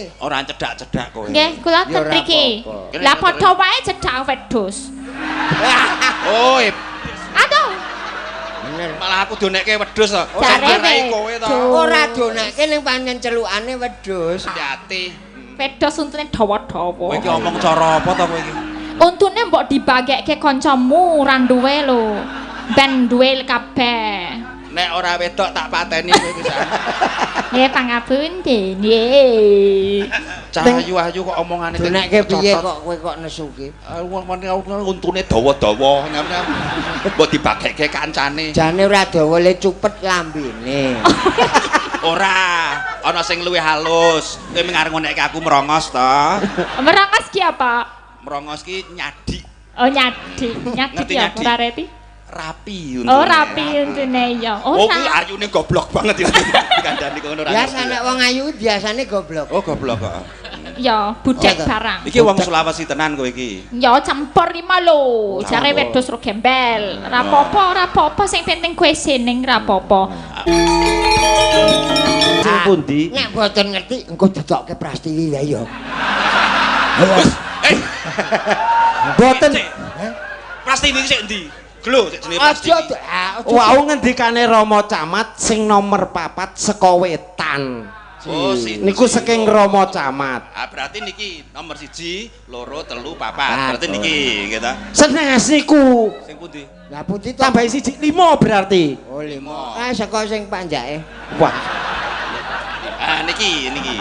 Piye? Ora cedak-cedak kowe. Nggih, kula Ya ten ora mriki. apa-apa. Lah padha wae cedak wedhus. Oh, Aduh, Bener. malah aku donekke wedhus to. Jare Sing marai kowe to. wedhus. Ora donekke ning pancen celukane wedhus. Hati. Wedhus untune dawa-dawa. Kowe iki omong cara apa to kowe iki? Untune mbok dibagekke kancamu ora duwe lho. Ben duwe kabeh. Nek ora wedok tak pateni kowe pisan. Nggih pangapunten. Nggih. Cah ayu-ayu kok omongane Donekke piye kok kowe kok nesu ki? Untune dawa-dawa mbok dibagekke kancane. Jane ora dawa le cupet lambene. Ora, ana sing luwih halus. Kowe mung arep ngonekke aku merongos to. Merongos ki apa? Merongos ki nyadik. Oh nyadik. Nyadik Ngerti ki apa nyadik? ora reti? Rapi untune. Oh rapi untune ya. Oh Ora. kuwi ayune goblok banget ya. Kandhani kono ora. Biasa ngerti. nek wong ayu biasane goblok. Oh goblok kok. Ya, budek Oh, barang. Iki wong Sulawesi tenan kowe iki. Ya campur lima lho, jare Campur. wedhus ro gembel. Ora apa-apa, ora apa-apa sing penting kowe seneng ora apa-apa. Sing pundi? Nek mboten ngerti engko ditokke Prastiwi wae ya. Wis, eh, Mboten. Cek. Prastiwi iki sik endi? Glo sik jenenge Aja Prastiwi. aja. Wau ngendikane Rama Camat sing nomor 4 saka wetan. Oh, siji. Niku saking Rama Camat. Ah berarti niki nomor 1, 2, 3, 4. Berarti niki gitu. Senes niku. Sing pundi? Lah pundi to? Tambahi siji 5 berarti. Oh lima. Ah saka sing panjake. Wah, Ah niki niki.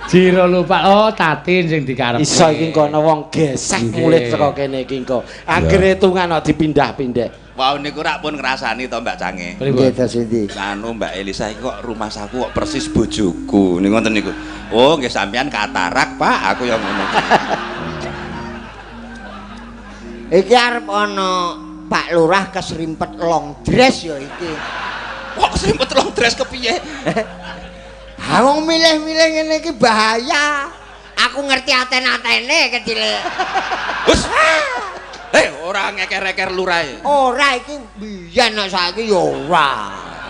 Jiro lupa. Oh, Tatin sing dikarepe. iso iki engko ana wong gesek Nggih. mulih saka kene iki engko. Anggere hitungan kok dipindah-pindah. Wau niku rak pun ngrasani to Mbak Cange. Pripun? Nggih terus endi? Anu Mbak Elisa iki kok rumah saku kok persis bojoku. Niku ngoten niku. Oh, nggih sampean katarak, Pak. Aku yang ngono. Iki arep ana Pak Lurah keserimpet long dress ya iki. Kok keserimpet long dress kepiye? Ha wong milih-milih ngene iki bahaya. Aku ngerti aten-atene kecile. Wis. Ora ngeker-eker lurahe. Ora iki biyen nek saiki ya ora.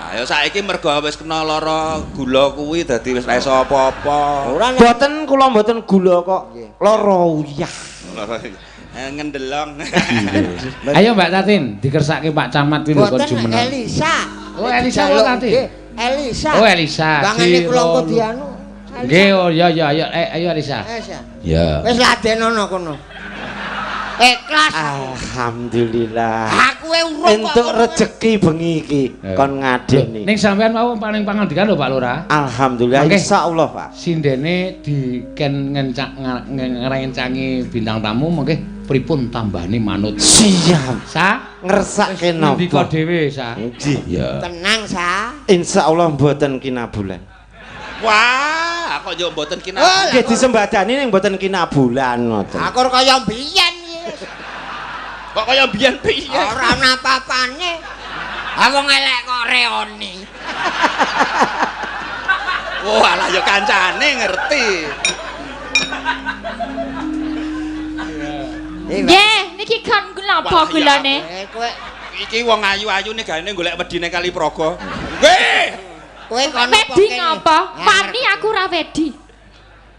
Ayo saiki mergo wis kena lara gula kuwi dadi wis ra iso apa-apa. Ora nek Mboten kula mboten gula kok. Nggih. Lara uyah. Lara ngendelong. Ayo Mbak Tatin, dikersake Pak Camat kuwi lho kon boten jumeneng. Elisa. Oh, Elisa Dijaluk, apa Tatin? nggih, Elisa. Oh, Elisa. Bangane kula engko Jiro. dianu. Nggih, oh ya ya ayo ayo Elisa. Elisa. Ya. Wis ladenono kono. Ikhlas. Alhamdulillah. Aku e urung kok. Entuk rejeki bengi iki kon ngadeni. Ning sampean mau paling pangandikan lho Pak Lurah. Alhamdulillah Oke. insyaallah Pak. Sindene diken ngencak ngerencangi bintang tamu mengke pripun tambahane manut. Siap. Sa Ngersake ngendika napa? dhewe sa. Nggih. Ya. Tenang sa. Insyaallah mboten kinabulan. Wah, kok yo mboten kina. Oh, Nggih disembadani ning mboten kinabulan ngoten. Aku ora kaya mbiyen iki. Kok kaya biyen piye? Ora ana apa-apane. Ha wong elek kok reoni. Wah, alah ya kancane ngerti. Nggih, niki kon napa Wah, iya. gulane? Kowe Iki wong ayu-ayu nih gaene golek wedine kali Praga. Nggih. kowe kono apa Wedi kene? ngapa? Ah, Wani aku ora wedi.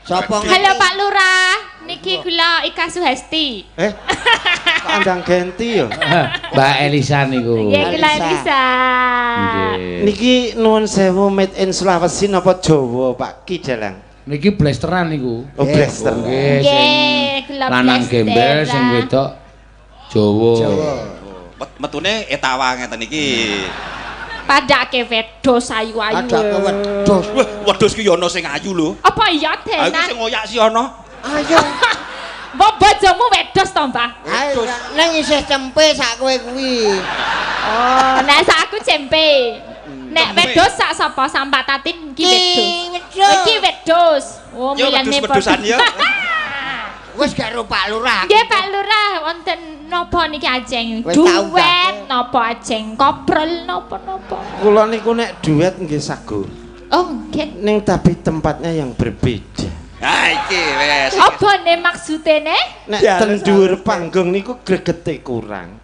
Sapa ngerti? Halo Pak Lurah, niki kula Ika Suhesti. Kok andang genti ya. Mbak Elisa niku. Nggih, kula Elisa. Elisa. Nggih. Niki nuwun sewu made in Sulawesi napa Jawa Pak Ki Dalang? Niki blasteran niku. Oh blaster. Nggih, sing Nggih, kula lanang gembel sing wedok Jawa. Jawa. Metune etawa ngeten iki. Padake wedhus ayu-ayu. Padake wedhus. Wah, wedhus ki yo ana sing ayu lho. Apa iya Aku sing tenan? ngoyak si ana. Ayo. Mbok bojomu wedhus to, Mbah? Ayo nang isih cempe sak kowe kuwi. Oh, nek sak aku cempe. Nek Cempe. wedhus sak sapa sampak Tatin iki wedhus. wedhus. Iki wedhus. Oh, Yo milane wedhus-wedhusan yo. Wis gak ro Pak Lurah. Nggih Pak Lurah, wonten napa niki ajeng? Wis tak Duet unggahke. napa ajeng? Koprol napa-napa? Kula niku nek duet nggih sago. Oh, nggih. Ning tapi tempatnya yang berbeda. Nah, iki wis. Apa ne maksude ne? Nek ten dhuwur panggung niku gregete kurang.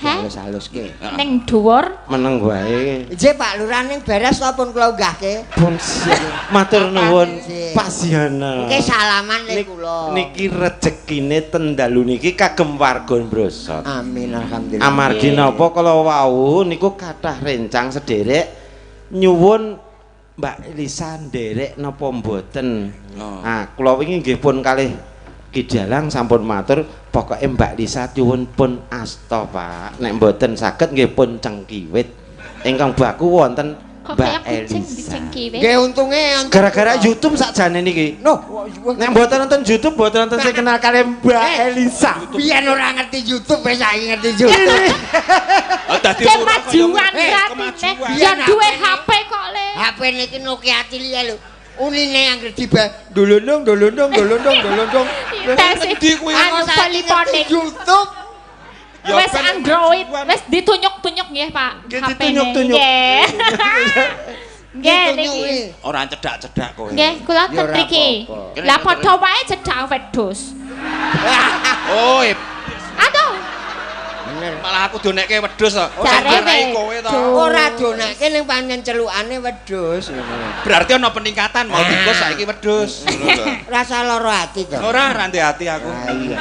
Heh? Halus-haluske. Ning dhuwur. Meneng wae. Nggih Pak Lurah ning beres to pun kula unggahke. Pun siap. Matur nuwun Nggih. Pak Siono. Nggih salaman le kula. Niki rejekine ten dalu niki kagem warga Brosot. Amin alhamdulillah. Amargi napa kala wau niku kathah rencang sederek nyuwun Mbak Elisa nderek napa mboten. Oh. Ah, kula wingi nggih pun kalih Ki Dalang sampun matur pokoke Mbak Lisa nyuwun pun asta Pak. Nek mboten saged nggih pun cengkiwit. Ingkang baku wonten Kok Mbak kaya kucing Elisa. dicengkiwit. Nggih untunge wonten Gara-gara kula. YouTube sakjane niki. Noh, Nek mboten nonton YouTube mboten nonton sing kenal kalih Mbak Elisa. Biyen ora ngerti YouTube wis saiki ngerti YouTube. Oh, dadi lurah kaya Kemajuan ngene. ratine. Kemajuan. Ya duwe HP kok le. HP niki Nokia cilik lho. Unine anggere diba dolondong dolondong dolondong dolondong. Tes Endi kuwi? anu Saiki ngerti poliponik. YouTube. Ya Wis ben Android, kemajuan. wis ditunyuk-tunyuk nggih, Pak. Nggih, HP-ne. ditunyuk-tunyuk. Nggih. Nggih niki. Ditunyuki. Ora cedak-cedak kowe. Nggih, kula Ya ten ora mriki. apa-apa. Lah padha wae cedak wedhus. Oh, Aduh, Bener. malah aku donekke wedhus to. Jare Sing marai kowe to. wedhus. Ora donake ning pancen celukane wedhus. Berarti ana peningkatan mau tikus saiki wedhus. Ngono lho. Rasa lara ati to. Ora ora ndek ati aku. Ah, iya.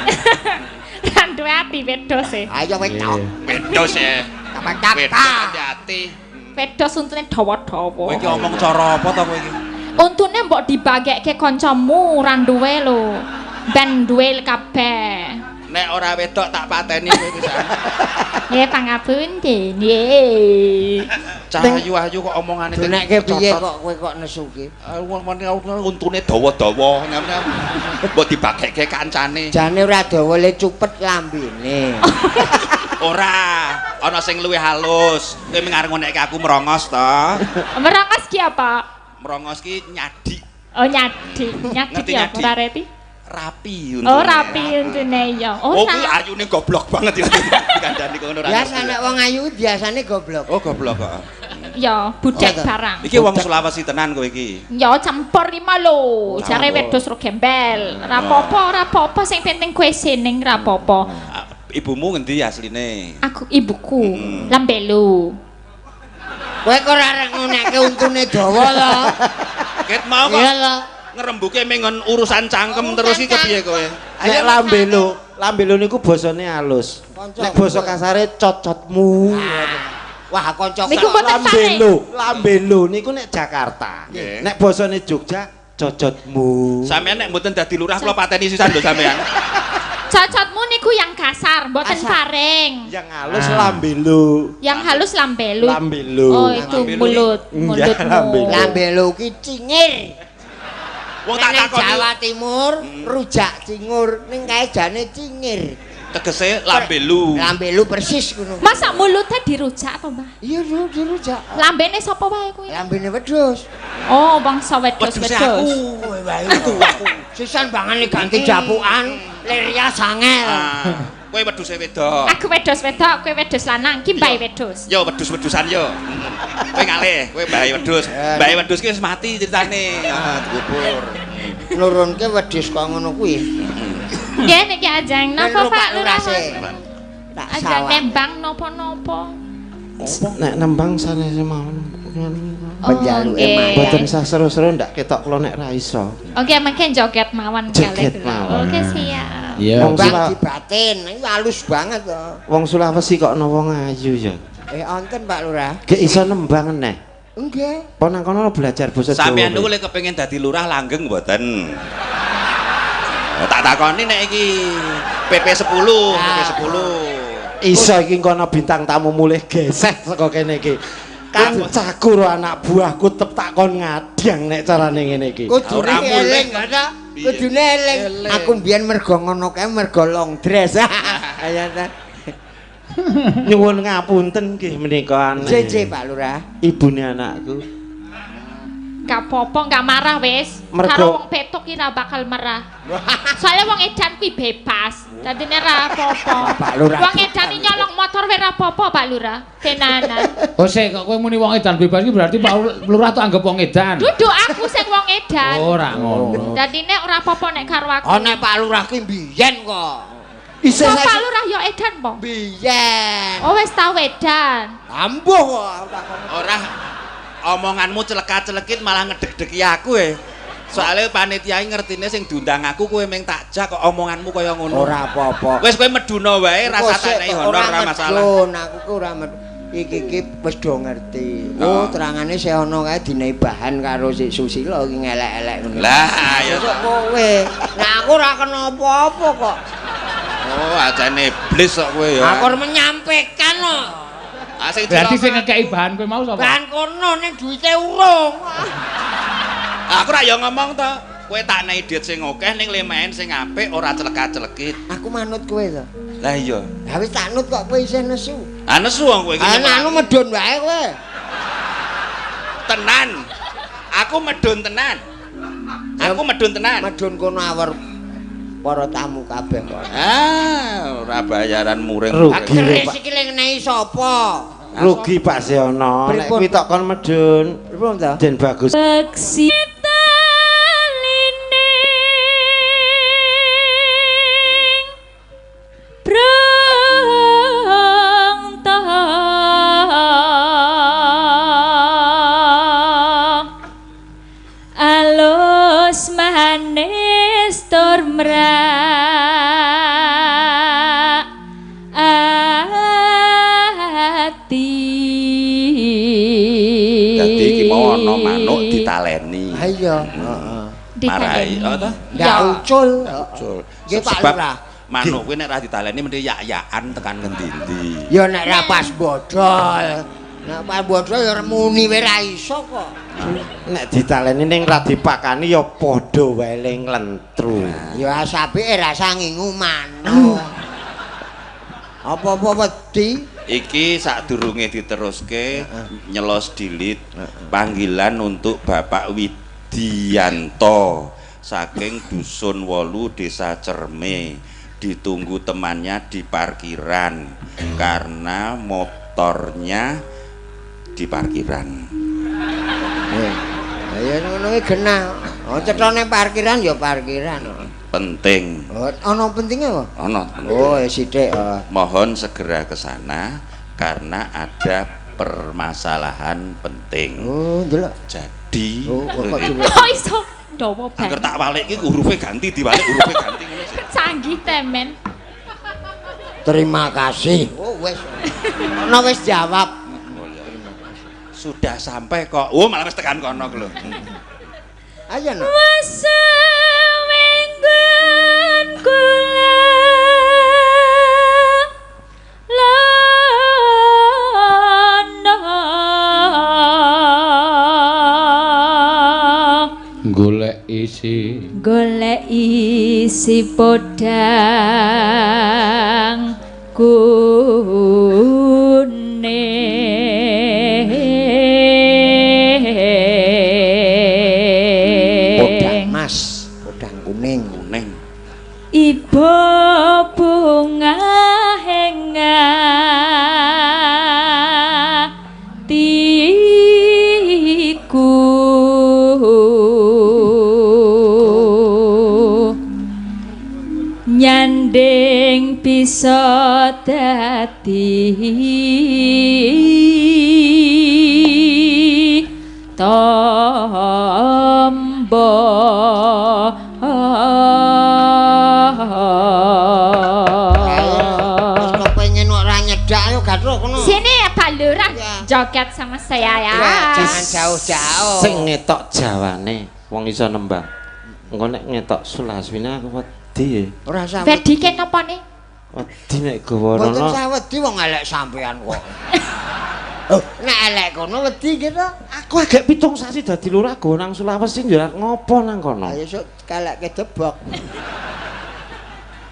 Ra duwe ati wedhus e. Ayo wetok. Wedhus ya. Kapan Wedhus ndek ati. Wedhus untune dawa-dawa. Kowe iki omong cara apa to kowe iki? Untune mbok dibagekke kancamu ra duwe lho. Ben duwe kabeh. Nek ora wedok tak pateni kowe pisan. Nggih pangapunten. Nggih. Cah ayu-ayu kok omongane Donekke piye kok kowe kok nesu ki? Untune dawa-dawa. Mbok dibagekke kancane. Jane ora dawa le cupet lambene. Ora, ana sing luwih halus. Kowe mung arep ngonekke aku merongos to. Merongos ki apa? Merongos ki nyadik Oh nyadi, nyadi Ngerti ki apa nyadi? ora reti? rapi untune. Oh rapi untune ya. Oh, Ora. kuwi ayune goblok banget ya. Dikandani kono ora. Biasa ngerti. nek wong ayu biasane goblok. Oh, goblok kok. Ya, budek Oh, ta. barang. Iki wong Sulawesi tenan kowe iki. Ya campur lima lho, jare Campur. wedhus ro gembel. Ora apa-apa, ora apa-apa sing penting kowe seneng ora apa-apa. Ah, ibumu ngendi asline? Aku ibuku lambelu. Kowe kok ora arep ngonekke untune dawa to? Ket mau kok Iya lho. ngrembuke mengon urusan cangkem Urusan terus iki kepiye kowe? Nek lambelo, lambelo niku basane halus. Kanca. Nek basa kasare cocotmu. Wah, kanca Niku mboten Lambelo, lambelo niku nek Jakarta. Nggih. Nek basane Jogja cocotmu. Sampeyan nek mboten dadi lurah kula pateni sisan lho sampeyan. Cocotmu niku yang kasar, mboten Kasar. faring. Yang halus lambelo. Yang halus lambelu. Lambelo. Oh, itu Lambelu. mulut, Iya, mulutmu. lambelu. Lambelo ki cingir. Wong tak Nek nang takoni Jawa Timur rujak cingur ning kae jane cingir. tegese lambelu. Lambelu persis ngono. Masa mulutnya dirujak to, Mbah? Iya, dirujak. Lambene sapa wae kuwi? Lambene wedhus. Oh, bangsa Wedhuse wedhus-wedhus. aku. Kowe wae itu aku. Sisan bangane ganti japukan, lir sangel. Ah, kowe wedhuse wedok. Aku wedhus wedok, kowe wedhus lanang, ki mbae wedhus. Yo wedhus-wedhusan yo. Kowe ngalih, kowe mbae wedhus. Mbae wedhus ki wis mati ceritane. Ah, dikubur. Nurunke wedhus kok ngono kuwi. Nggih niki ajeng napa Pak Lurah? Tak Ajeng sawah. nembang napa-napa. Nek nembang sanes mawon. Oh, Penjaluke nggih. mayat. Mboten sah seru-seru ndak ketok kula nek ra iso. Oke, mangke joget mawon kalih Joget kula. mawon. Oke, siap. Iya. Wong Bang Sula- dibatin, iki halus banget to. Wong Sulawesi kok ana wong ayu ya. Eh wonten Pak Lurah. Gek iso nembang neh. Nggih. Apa nang kono belajar basa Jawa. Sampeyan niku lek kepengin dadi lurah langgeng mboten? Tak takoni nek iki PP10, PP10. Iso iki kono bintang tamu mulih geseh saka kene iki. Kancaku ro anak buahku tetep tak kon ngadang nek carane ngene iki. Kudune Ora mulih. eling ta? Piye? Kudune eling. Aku mbiyen mergo ngono kae mergo long dress. Ayo ta. Nyuwun ngapunten nggih menika aneh. Jeje Pak Lurah. Ibune anakku. Gak apa-apa, gak marah wis. Mergo- Karo wong petuk ki ra bakal marah. Soalnya wong edan kuwi bebas. Dadine ra apa-apa. Pak Lurah. Wong edan iki nyolong motor wae ra apa-apa, Pak Lurah. Tenanan. Oh sik kok kowe muni wong edan bebas iki berarti Pak Lurah tuh anggap wong edan. Duduk aku sing wong edan. Ora ngono. Dadine ora apa-apa nek karo aku. Oh nek Pak Lurah ki mbiyen kok. Isih Bapak saiki lurah yo edan po? Biyen. Oh wis tau edan. Ambuh kok aku takon. Ora omonganmu celekat-celekit malah ngedeg-degi aku e. Soale panitia ngertine sing diundang aku kowe meng takjak kok omonganmu kaya ngono. Ora apa-apa. Wis kowe meduna wae rasa tak nehi honor ora masalah. Medun, aku ku ora medun. Iki iki wis do ngerti. Oh, terangane sing ana kae dinehi bahan karo si Susila iki ngelek-elek ngono. Lah, ya Kok kowe. Nah aku ora kena apa-apa kok. Oh, ajane iblis kok kowe ya. Aku menyampaikan kok. Ah sing Berarti cilaka sing ngekeki bahan kowe mau sapa? Bahan kono ning duwite urung. Aku ra ya ngomong to. Kowe tak nehi duit sing akeh ning lemaen sing apik ora celekat-celekit. Aku manut kowe to. Lah iya. Lah wis tak nut kok kowe isih nesu. Ah nesu wong kowe iki. Ah anu medun wae kowe. Tenan. Aku medun tenan. Aku medun tenan. Medun kono awor para tamu kabeh kok. Ah, ora bayaran muring. Rugi. Keris iki lek ngenehi sapa? Rugi Pak Seono. Nek Pripun? kuwi tok kon medun. Pripun to? Den bagus. Beksi talining brongto alus manis tur mrak ati. Dadi iki mau ana manuk ditaleni. Ha iya, heeh. Marai, oh ta? Ndak ucul. Ucul. Nggih Pak Sebab Lurah. Manuk kuwi nek ra ditaleni mesti yak-yakan tekan ngendi-endi. Ya nek ra pas bodol. Nek pas bodol ya muni wae ra iso kok. Nek ditaleni ning ra dipakani ya padha wae le nglentru. Ya asape rasa ngingu manuk. Apa-apa wedi. Iki sadurunge diteruske nyelos dilit panggilan untuk Bapak Widianto saking Dusun Wolu Desa Cerme, ditunggu temannya di parkiran karena motornya di parkiran. Ya ngono iki genah. Oh cetone parkiran ya parkiran. Penting. Oh ana pentinge apa? Ana. Oh ya sithik. Mohon segera ke sana karena ada permasalahan penting. Oh ndelok. Jadi Oh kok dulu. Kok iso dawa angger banget. tak walik iki hurufe ganti diwalik hurufe ganti ngono sih. Canggih temen. Terima kasih. Oh wis. Ana wis jawab. Sudah sampai kok. Oh malah wis tekan kono ku lho. Ayo no. Wesewenggon kula lana Golek isi. golek isi podang kuning. Podang mas, podang kuning. Kuning. Ibu bunga hatiku nyanding bisa dadi tombo. Wis kepengin kok ora nyedak yo gathuk kono. Sini ya Pak Lurah, Ya. joget sama saya ya. Ya, jangan jauh-jauh. Sing ngetok jawane wong iso nembang. Engko nek ngetok Sulaswina aku wedi ya. Ora usah. Wedi ke napa nih? Wedi nek gawa Mboten rono. usah wedi wong elek sampean kok. Oh, nek elek kono wedi gitu. Aku agak 7 sasi dadi lurah go nang Sulawesi yo ngopo nang kono. Ayo sok kalekke debok.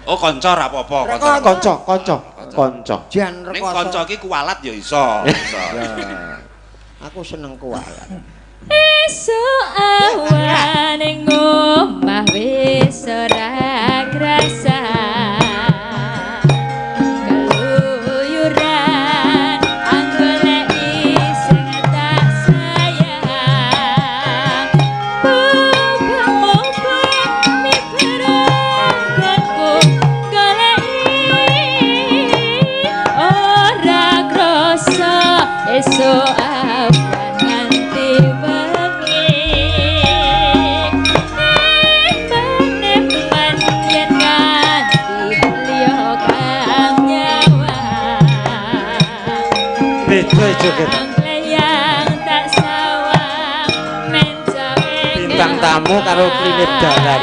Oh kanca ora apa-apa, kanca. Kanca, kanca, kanca. Jan Ning rekoso. kanca iki kualat ya iso, iso. Aku seneng kualat. Esuk awan ning omah wis ora krasa. Keluyuran anggoleki sing tak sayang. Muga-muga miber anggonku goleki Esuk awan nganti wengi. Eman-eman yen nganti liya kang nyawang. Beda joget. Yang tak sawang mencawe Bintang tamu karo klinip dalan.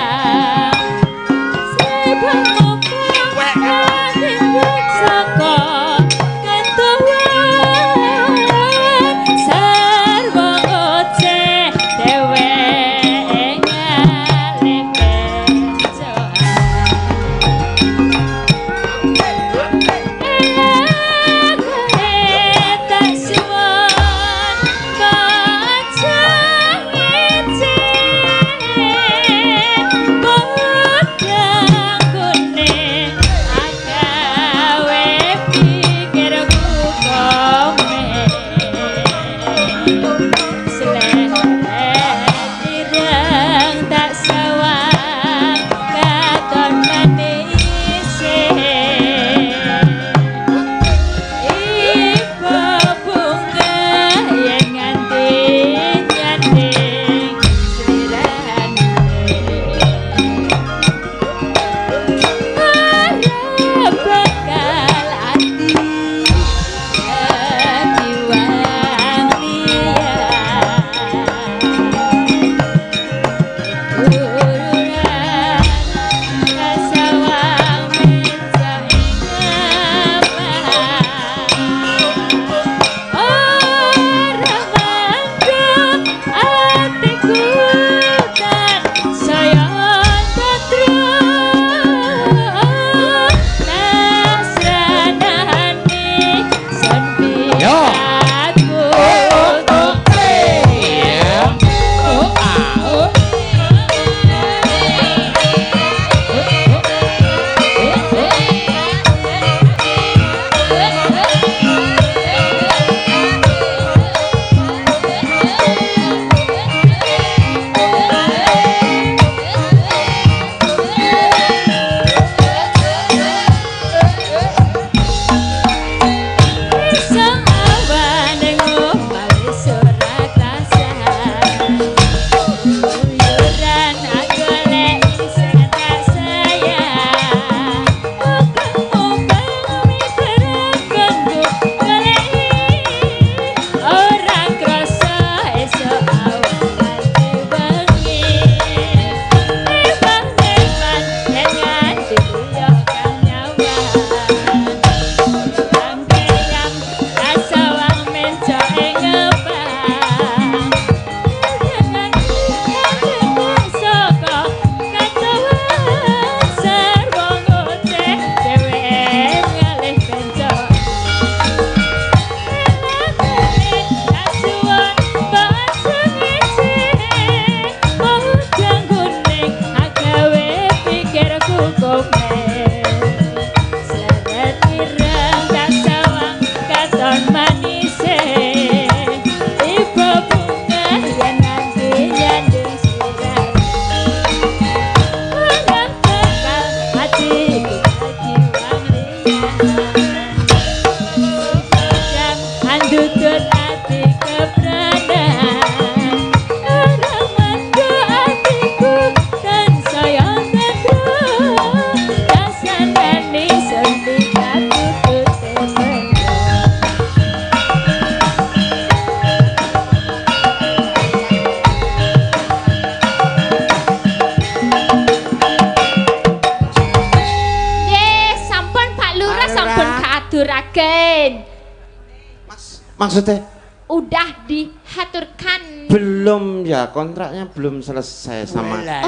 Maksudnya? Udah dihaturkan. Belum ya, kontraknya belum selesai sama kita.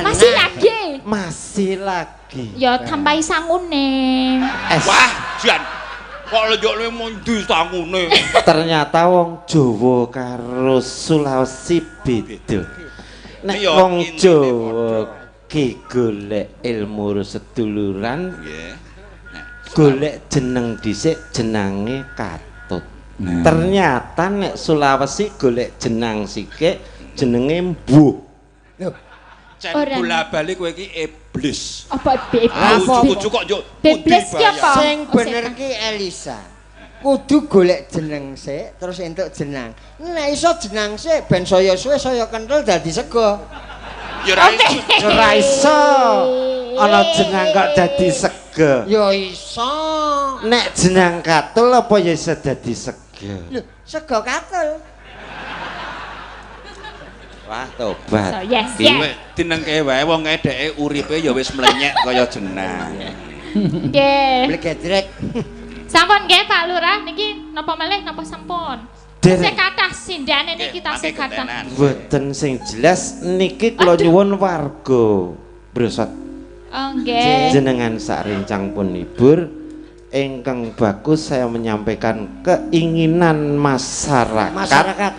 Masih lagi. Masih lagi. Ya tambahi sangune. Wah, jan. Kok lejok mundi sangune. Ternyata wong Jawa karo Sulawesi beda. Nek wong Jawa ki golek ilmu seduluran, golek jeneng dhisik jenenge katut. Ternyata nek Sulawesi golek jenang sikik jenenge mbuh. Cen bola-bali kowe iki iblis. Apa iblis? Ujuk-ujuk kok yo iblis ki apa? Sing bener ki Elisa. Kudu golek jeneng sik terus entuk jenang. Nek iso jenang sik ben saya suwe saya kental dadi sego. Ya ora iso. Ora iso. Ana jenang kok dadi sego. Ya iso. Nek jenang katul apa ya iso dadi sego? Lho, sego katul. Wah, tobat. So, yes, yes. Dinengke wae wong dheke uripe ya wis mlenyek kaya jenang. Nggih. Blegedrek. Sampun nggih Pak Lurah niki napa malih napa sampun? Sing kathah sindhane niki tasih kathah. Mboten sing jelas niki kula nyuwun warga Brosot. Oh nggih. Jenengan sak rencang pun libur ingkang bagus saya menyampaikan keinginan masyarakat. Masyarakat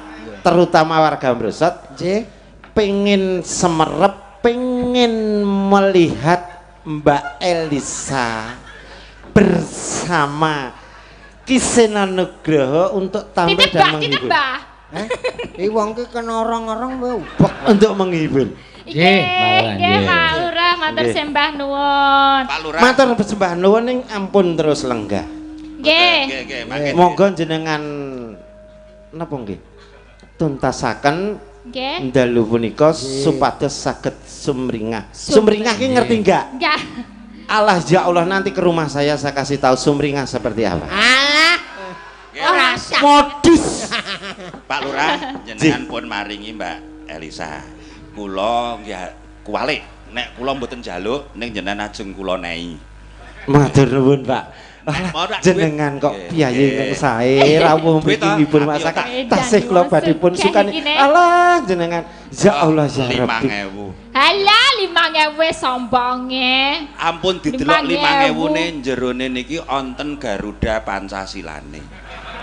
terutama warga Brosot. Nggih. Pengin semerep, pengin melihat Mbak Elisa bersama Ki Seno Nugroho untuk tampil dan menghibur. Iki wong ki kena orong-orong wae ubek untuk menghibur. Nggih, nggih Pak Lurah matur sembah nuwun. Pak Lurah. Matur sembah nuwun ning ampun terus lenggah. Nggih. Monggo jenengan napa nggih? Tuntasaken nggih dalu punika supados saged sumringah. Sumringah ki ngerti enggak? Enggak. Allah ya Allah, nanti ke rumah saya kasih tahu sumringah seperti apa. Alah. Ora sah. Modus. Pak Lurah, jenengan pun maringi Mbak Elisa. Kula nggih kuwalik nek kula mboten njaluk ning jenengan ajeng kula nehi. Matur nuwun, Pak. Jenengan kok piyayi ingkang sae rawuh mriki ngibur masyarakat. Tasih kula badhe pun sukani. Alah jenengan ya Allah ya Rabbi. 5000. Halah 5000 sombonge. Ampun didelok 5000-ne jerone niki wonten Garuda Pancasilane.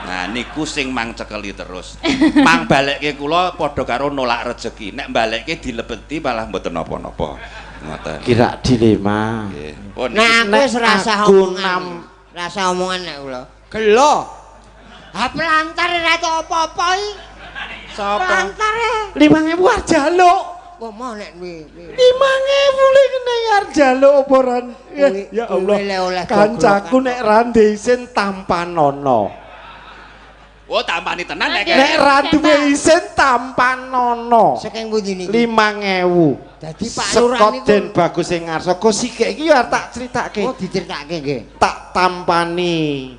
Nah niku sing mang cekeli terus. Mang balekke kula padha karo nolak rejeki. Nek balekke dilebeti malah mboten napa-napa. Ngoten. Kira dilema. Nggih. Pun nah aku wis rasah omongan. Rasa omongan nek kula. Gelo. Ha pelantar ora tau apa-apa iki. Sapa? Pelantare. 5000 arep jaluk. Kok mau nek kuwi. 5000 le kene arep jaluk apa ora? Ya Allah. Kancaku nek ra isin tampanono. Oh, tampani tenan nek. Nek ra duwe isin tampanono. Saking pundi niki? 5000. Dadi Pak Lurah niku Den Bagus sing ngarsa kok sikik iki ya arep tak critake. Oh, diceritake nggih. Tak tampani.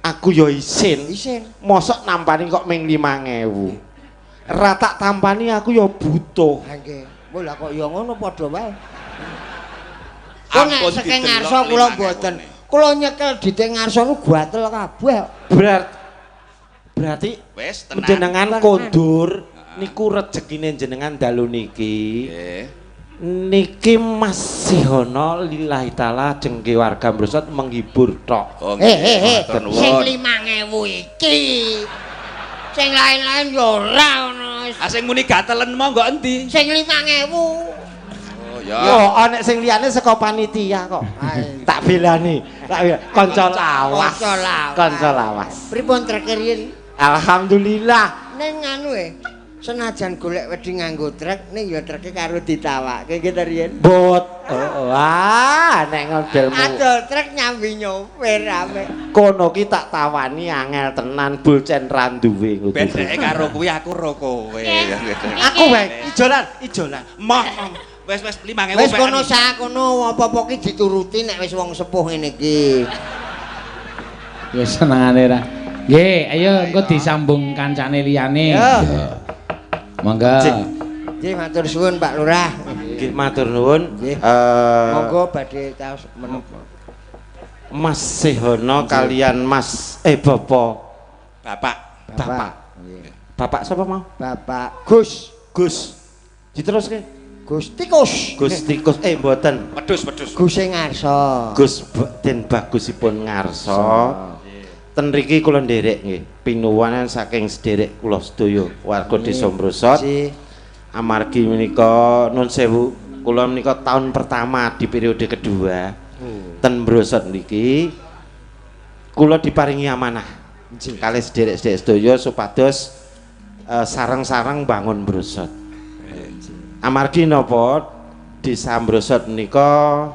Aku ya isin. Isin. Mosok nampani kok ming 5000. Ra tak tampani aku ya butuh. Ha nggih. Mbok lah kok ya ngono padha wae. Kok nek saking ngarsa kula mboten. Kula nyekel dite ngarsa niku gatel kabeh. Berarti wis tenan. Jenengan kondur niku rejekine jenengan dalu niki. Nggih. Niki masih ana lillahi taala jengke warga Brosot menghibur tok. Oh, nggih. Sing 5000 iki. Sing lain-lain ya ora ngono. Ah sing muni gatelen monggo endi? Sing 5000. Oh ya. Yo ana sing liyane saka panitia kok. Tak belani, tak belani. Kanca lawas. Kanca lawas. Pripun trek riyin? Alhamdulillah. Ning anu senajan golek wedi nganggo trek ning ya treke karo ditawake nggih ta riyen. Bot. Oh, wah, nek ngodelmu. Adol trek nyambi nyopir ame. Kono ki tak tawani angel tenan bulcen ra duwe ngono. Ben dheke karo kuwi aku ro kowe. Aku wae ijolan, ijolan. Moh. Wis wis 5000. Wis kono sak kono apa-apa ki dituruti nek wis wong sepuh ngene iki. Ya senengane ra. Nggih, ayo engko disambung kancane liyane. Monggo. Nggih matur suwun Pak Lurah. Nggih matur nuwun. Monggo badhe taos menapa. Mas Sehono kalian Mas Bapak. Bapak. Bapak. Bapak sapa mau? Bapak Gus. Gus. Diteruske. Gus Tikus. Gus Tikus mboten. Wedhus, wedhus. Gus sing ngarsa. Gus Den Bagusipun ngarsa. Ten riki kula nderek nggih pinuwunan saking sederek kula sedaya warga desa Mrosot. Amargi menika nun sewu kula menika tahun pertama di periode kedua. Ten Mrosot niki kula diparingi amanah kalih sederek-sederek sedaya supados sareng-sareng bangun Mrosot. Amargi napa desa Mrosot menika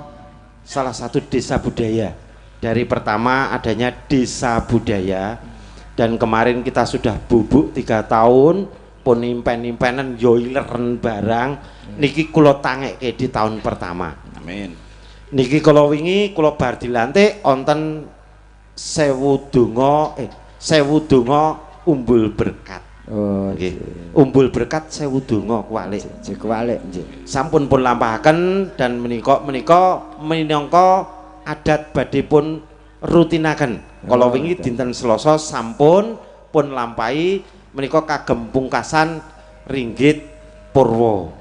salah satu desa budaya. Dari pertama adanya desa budaya dan kemarin kita sudah bubuk 3 tahun pun impen-impenan yo ileren barang niki kula tangekke di tahun pertama. Amin. Niki kala wingi kula bar dilantik wonten 1000 donga 1000 donga umbul berkat. Oh, nggih. Umbul berkat 1000 donga kuwalik. Nggih, kuwalik nggih. Sampun pun lampahaken dan menika minangka adat badhe pun rutinaken. Kala wingi dinten Selasa sampun pun lampahi menika kagem pungkasan ringgit purwa.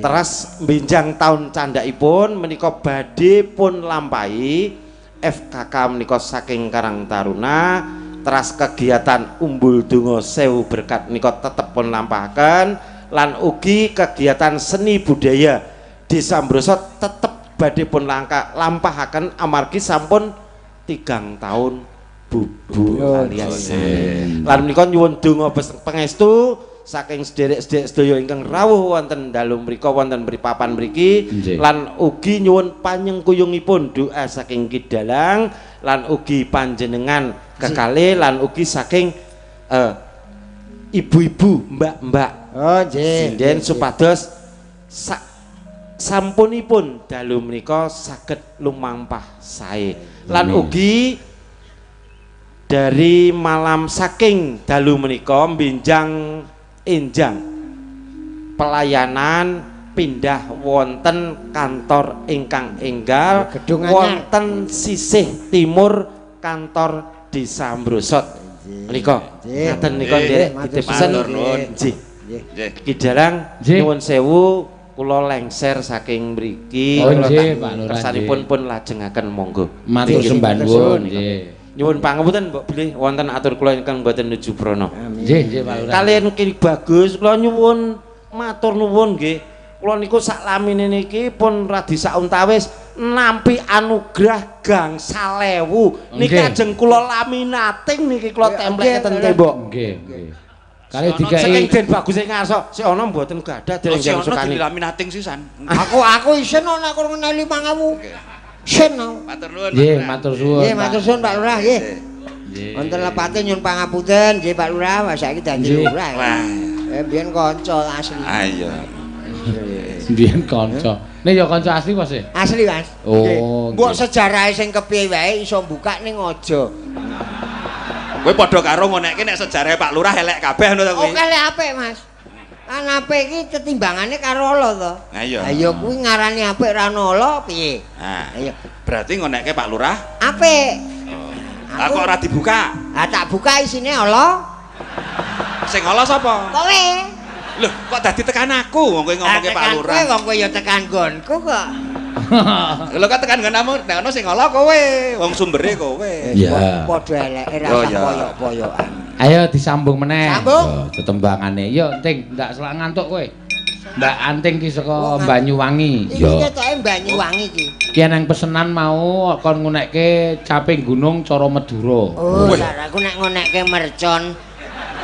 Teras benjang taun candhakipun menika badhe pun lampahi FKK menika saking Karang Taruna. Teras kegiatan umbul donga 1000 berkat menika tetep pun lampahaken lan ugi kegiatan seni budaya Desa Brosot tetep badhe pun lampahaken amargi sampun 3 tahun bubu alias. Lan menika nyuwun donga pangestu saking sederek-sederek sedaya ingkang rawuh wonten dalu mriku wonten papan mriki lan ugi nyuwun panyengkuyungipun doa saking Ki Dalang lan ugi panjenengan kekalih lan ugi saking ibu-ibu mbak-mbak. Oh nggih. Sinden supados sampunipun dalu menika saged lumampah sae. Lan ugi dari malam saking dalu menika benjang enjang pelayanan pindah wonten kantor ingkang enggal wonten sisih timur kantor Desa Brosot menika. Ngaten nika nderek ditipesen. Nggih. Ki Dalang nyuwun sewu kula lengser saking mriki. Oh nggih Pak Lurah. Kersanipun pun lajengaken monggo. Matur sembah nuwun nggih. Nyuwun pangapunten mbok bilih wonten atur kula ingkang mboten nuju prana. Nggih nggih Pak Lurah. Kaliyan Ki Bagus kula nyuwun matur nuwun nggih. Kula niku sak lamine niki pun radi sauntawis nampi anugerah gangsal ewu. Niki ajeng kula laminating niki kula templeke ten tembok. Nggih nggih. Kali dikai saking Den Baguse ngarsa sik ana mboten gadah dereng sing sukani. Dilaminating sisan. Aku isin ana aku ngeneli 5000. Isin aku. Matur nuwun. Nggih, matur suwun. Nggih, matur suwun Pak Lurah nggih. Wonten lepate nyuwun pangapunten nggih Pak Lurah, wah saiki dadi lurah. Biyen kanca asli. Ah iya. Biyen kanca. Nek ya kanca asli Mas e? Asli Mas. Oh. Mbok sejarahe sing kepiye wae iso mbukak ning aja. Kowe padha karo ngonekke nek sejarahe Pak Lurah elek kabeh ngono ta kuwi. Oke lek apik Mas. Kan apik iki tetimbangane karo ala to. Ha iya. Ha iya kuwi ngarani apik ra ono ala piye? Ha iya. Berarti ngonekke Pak Lurah apik. Lah kok ora dibuka? Ha tak buka isine ala. Sing ala sapa? Kowe. Loh, kok dadi tekan aku wong kowe ngomongke Pak Lurah. Kowe wong kowe ya tekan nggonku kok. Lho kok tekan nggonmu nek ono sing ala kowe, wong sumbere kowe. Iya. Padha eleke rasa poyok-poyokan. Ayo disambung meneh. Sambung. Tetembangane. Yo, Ting, ndak selak ngantuk kowe. Mbak Anting ki saka Banyuwangi. Iki ketoke Banyuwangi iki. Ki nang pesenan mau kon ngunekke caping gunung cara Madura. Oh, aku nek ngunekke mercon.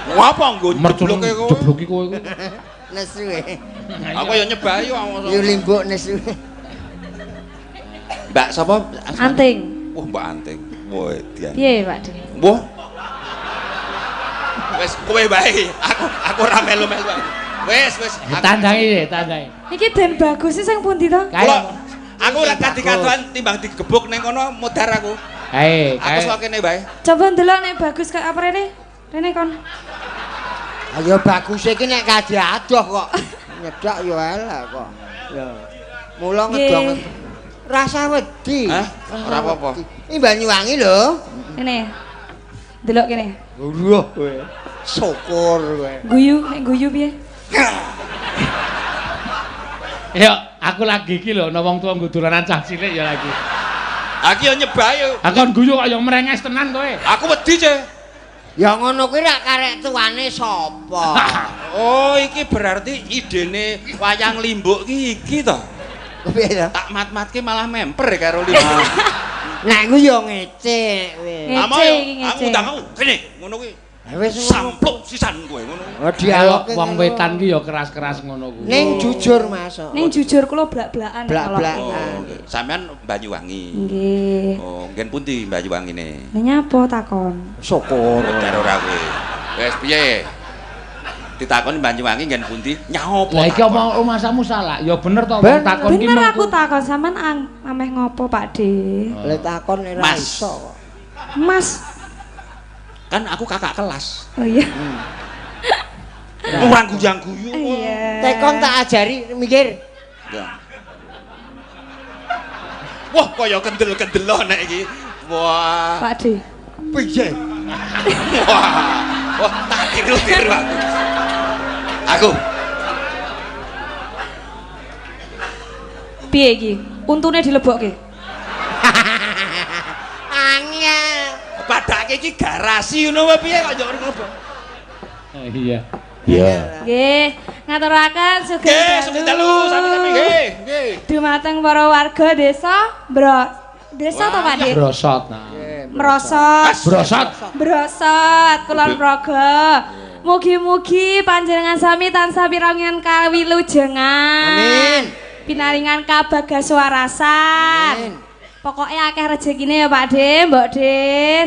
Ngapa nggo jebloke kowe? Jebloki kowe iku. Nesu e. Aku ya nyebahi kok. Yo limbuk nesu. Mbak sapa? Anting. Wah, Mbak Anting. Wah, dian. Piye, Pak De? Wah. Wis kowe wae. Aku ora melu-melu. Wis, wis. Tandai, tandai. Iki Den Bagus sing pundi to? Aku ora kadi-kaduan timbang digebuk ning kono modar aku. Kae, aku sok kene wae. Coba ndelok nek bagus kaya apa rene? Rene kon. Ayo bagus iki nek kadi adoh kok. Nyedak yo elek kok. Ya. Mula ngedong rasa wedi. Hah? Ora apa-apa. Iki Banyuwangi lho. Rene. Delok kene. Wah kowe. Syukur kowe. Guyu, nek guyu piye? Ya, aku lagi iki lho ana wong tuwa nggo dolanan cah cilik ya lagi. Aku ya nyebahi. Aku kon guyu kok ya merenges tenan kowe. Aku wedi, Ce. Ya ngono kuwi rak karek tuane sapa? Oh, iki berarti idene wayang limbuk ki iki to. Piye to? Tak mat-matke malah memper karo limbuk. Nek ku ya ngece kowe. Ngece iki ngece. Aku undang aku kene ngono kuwi. Wis sampluk sisan kowe ngono. Oh dialog wong wetan ki ya keras-keras ngono kuwi. Ning jujur Mas. Ning jujur kula blak-blakan. Blak-blakan. Sampeyan Banyuwangi. Nggih. Oh, nggen pundi Banyuwangine? Lha nyapa takon? Syukur. Ora ora kowe. Wis piye? Ditakoni Banyuwangi nggen pundi? Nyaopo? Lah iki omong rumasamu salah. Ya bener to wong takon ki. Bener aku takon sampean ameh ngopo Pak De? Lah takon ora iso kok. Mas. Kan aku kakak kelas. Oh iya. Ora guyang-guyu. Iya. Tekon tak ajari mikir. Ya. Wah, kaya kendel-kendel nek iki. Wah. Pak De. Piye? Wah. Wah, tak tiru-tiru aku. Aku. Piye iki? Untune dilebokke. Angel. Padake iki garasi ngono apa piye kok njok ngono. Iya. Iya. Nggih, ngaturaken sugeng dalu. Sugeng dalu sami-sami nggih. Nggih. Dumateng para warga desa Desa to Pak Dik? Brosot. Nah. Merosot. Brosot. Brosot Kulon Progo. Mugi-mugi panjenengan sami tansah pirangan kawilujengan. Amin. Pinaringan kabagaswarasan. Amin. Pokoknya akeh rezekine ya Pak De, Mbok De,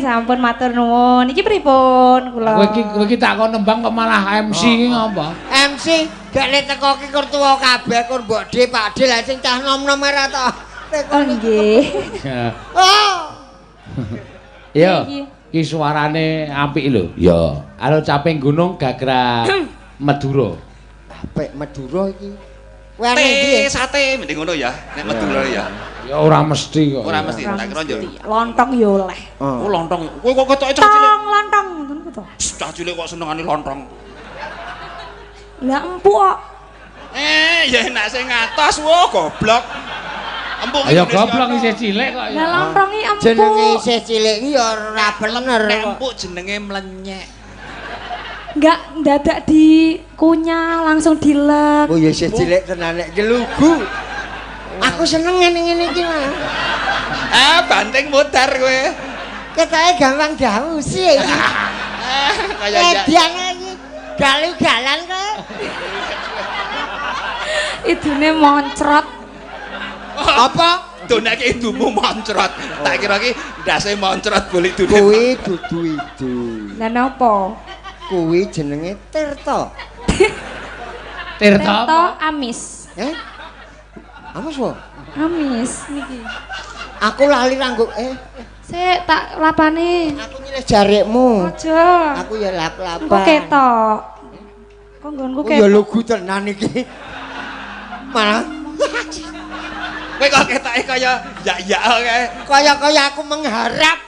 sampun matur nuwun. Iki pripun kula? Kowe iki takon nembang kok malah MC iki ngopo? MC gak le teko ki kur tuwa kabeh kur Mbok De, Pak De lah sing cah nom-nom ora to. Oh nggih. Oh. Yo, iki suarane apik lho. Ya. Halo caping gunung gagrak Madura. Apik Madura iki. Kowe arep ndi? Sate mending ngono ya, nek Madura ya. Ya ora mesti kok. Ora mesti, tak kira yo. Lontong yo oleh. Oh, lontong. Kowe kok ketoke cah cilik. Lontong ngoten ku to. Cah cilik kok senengane lontong. Lah empuk kok. Ya enak sing ngatos, wah goblok. Empuk. Ya goblok isih cilik kok. Lah lontong iki empuk. Jenenge isih cilik iki ya ora bener. Nek empuk jenenge mlenyek. Enggak ndadak dikunyah langsung dilek. Oh ya isih cilik tenan nek lugu. Aku seneng ngene-ngene iki, Mas. Ah, banting modar kowe. Ketoke gampang dawusi iki. Kaya edian iki. Galu-galan kowe. Idune moncrot. Apa? Donake idumu moncrot. Tak kira ki ndase moncrot boleh idune. Kuwi dudu idu. Lah napa? Kuwi jenenge Tirta. Tirta apa? Amis. Eh? Amis wae. Amis niki. Aku lali ranggo Sik tak lapane. Aku nyilih jarikmu. Aja. Aku ya lap-lapan. Kok ketok. Kok nggonku ketok. Ya lugu tenan iki. Malah kowe kok ketoke kaya yak-yak kae. Kaya-kaya aku mengharap.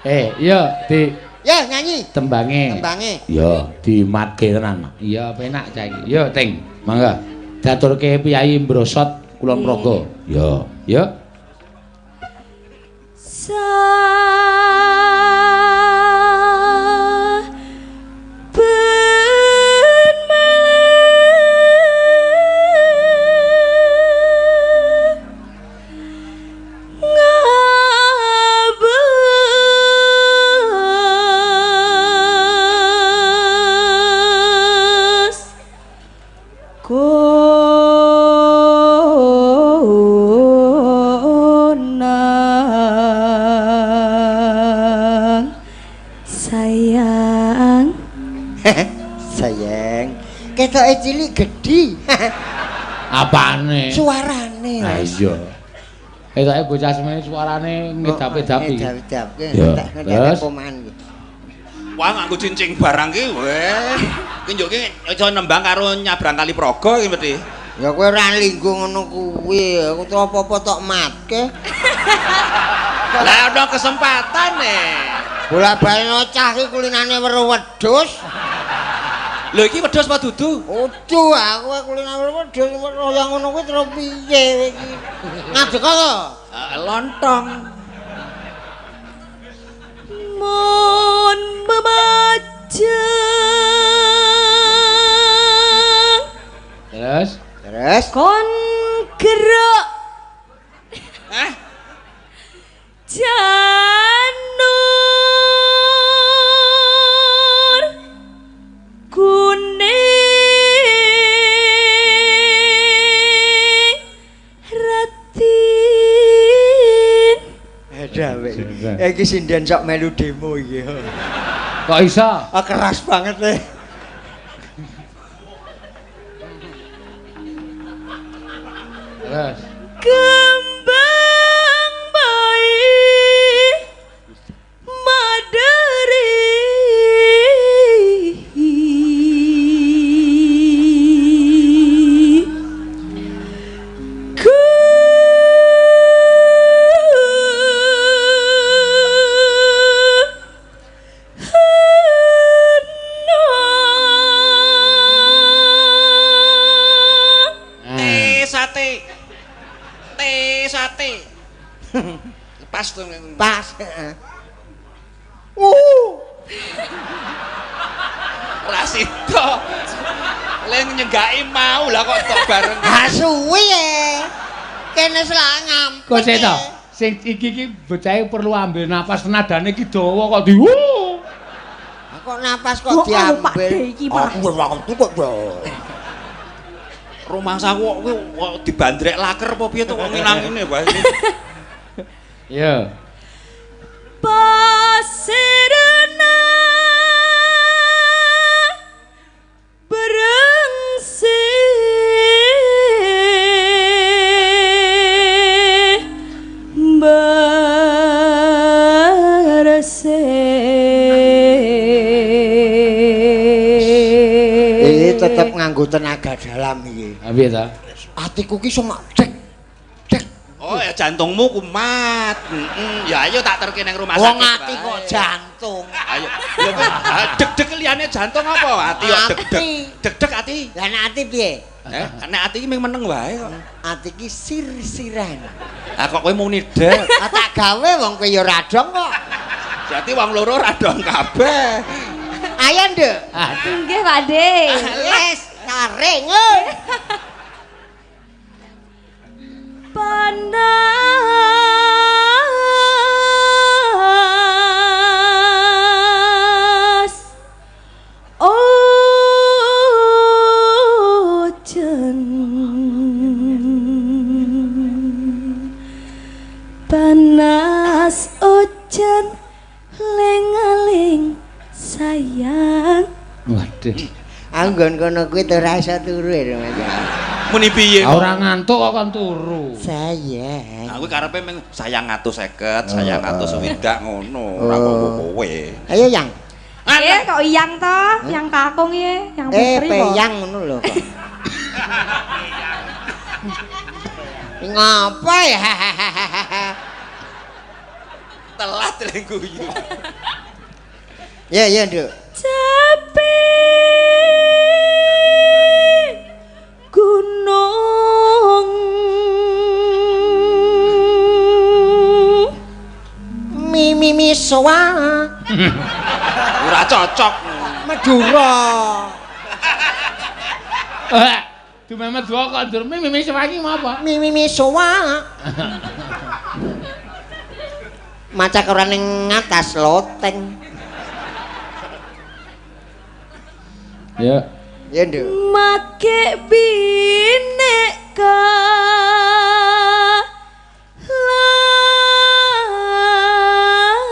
Iya di Ya nyanyi. Tembange. Tembange. Ya dimatke tenan. Iya penak cah iki. Yo Ting, mangga. Diaturke Piyayi Brosot Kulon Progo. Ya, ya. Saben malam ngabes konang sayang. Sayang, ketoke cilik gedhi. Apane? Suarane. Ha iya. Ketoke bocah semene suarane ngedap-edapi. Ngedap-edapke, Terus pomahan iki. Wah, nganggo cincing barang ki, weh. Ki njuk ki iso nembang karo nyabrang kali Progo ki mesti. Ya kowe ora linggo ngono kuwi, aku tuh apa-apa tok matke. Lah ana kesempatan e. Bola-bali cah ki kulinane weruh wedhus. Lho iki wedhus apa dudu? Udu aku kulinane weruh wedhus kaya ngono kuwi terus piye kowe iki? Ngadeg to? Lontong. Mon memajang. Terus? Terus kon gerak. Hah? Janur. kowe. Iki sinden sok melu demo iki. Kok iso? Ah keras banget le. Terus. Kembang bayi maderi. Sate. Sate. Pas tuh. Pas. Ora sida. Le nyenggaki mau lah kok tok bareng. Ha suwi e. Kene selak ngampet. Kok sik to? Sing iki iki bocahe perlu ambil napas, nadane iki dawa kok di. Kok napas kok diambil. Aku waktu kok. Rumangsaku kok kowe kok dibandrek laker apa piye to kok ngilang ngene wae. Iya. Pasirna berengsi bersih. Iki tetep nganggo tenaga dalam iki. Ha piye ta? Atiku ki iso mak dek dek. Oh ya jantungmu kumat. Heeh. Ya ayo tak terke nang rumah sakit. Wong ati kok jantung. Ayo. Ya deg-deg liyane jantung apa? Ati kok deg-deg. Deg-deg ati. Lah nek ati piye? Nek ati iki mung meneng wae kok. Ati ki sir-siran. Ah kok kowe muni deg. Ah tak gawe wong kowe ya ora dong kok. Berarti wong loro ora dong kabeh. Ayo nduk. Nggih, Pak De. Wis, taring. Panas ojen, panas ojen, lengaling sayang. Waduh. Aku nggon kono kuwi ora iso turu ya, Mas. Muni piye? Ora ngantuk kok kon turu. Sayang. Aku karepe mung sayang 150, sayang 160 ngono, ora kok kowe. Ayo yang. Kok iyang to? Yang kakung ye, yang putri kok. Peyang ngono lho kok. Ngapa ya? Telat lek guyu. Ya ya, Nduk. Capek gunung mi mi mi soa. Ora cocok. Madura. Dume Madura kok ndur mi mi soa iki apa? Mi mi mi soa. Maca ora ning atas loteng. Ya. Ya, Nduk. Make bineka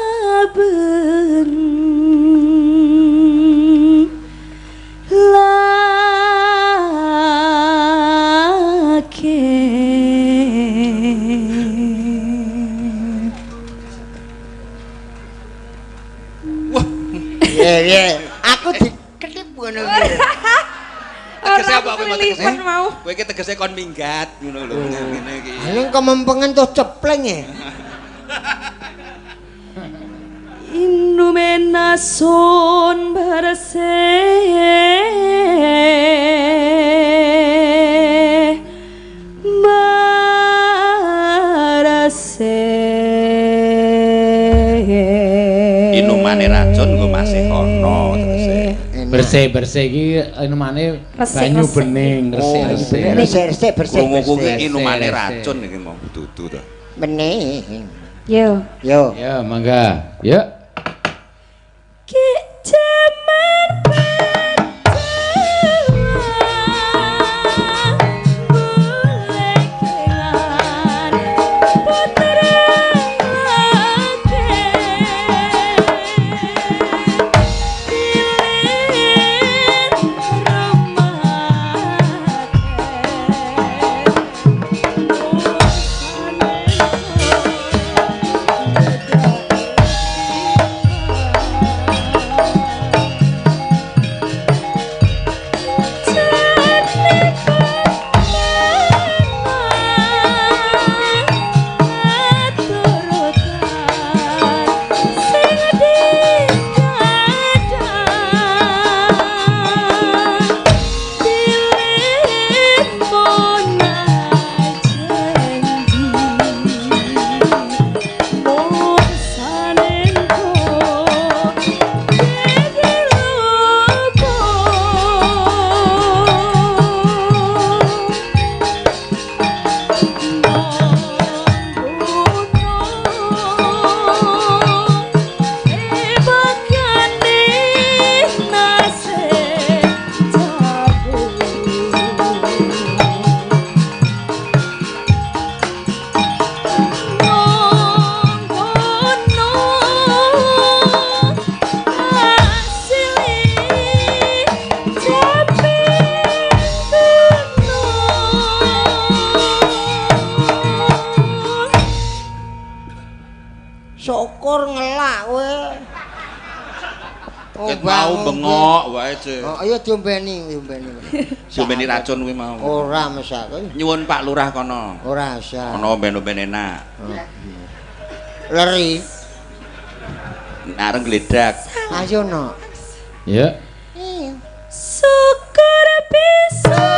laben lake. Wah. Iya, iya. Aku diketip ngono kuwi. Tegese apa kowe mau tegese? Mau. Kowe iki tegese kon minggat ngono lho ngene iki. Ning kemempengen tuh cepleng ya. Inumenason bersih bersih. Inumane racun nggo masih ono tegese. Bersih-bersih iki inumane banyu bening, resik-resik. Resik-resik bersih. Krunguku iki inumane racun iki mau dudu to. Bening. Yo. Yo. Yo, mangga. Yo. Ki jaman berjuang, bulekelan putra laki. Syukur ngelak kowe. Ket mau bengok wae, Cek. Oh, ayo diombeni, diombeni. Diombeni racun kuwi mau. Ora mesake. Nyuwun Pak Lurah kono. Ora usah. Ono omben-omben enak. Leri. Areng gledak. Ayo no. Ya. Syukur bisa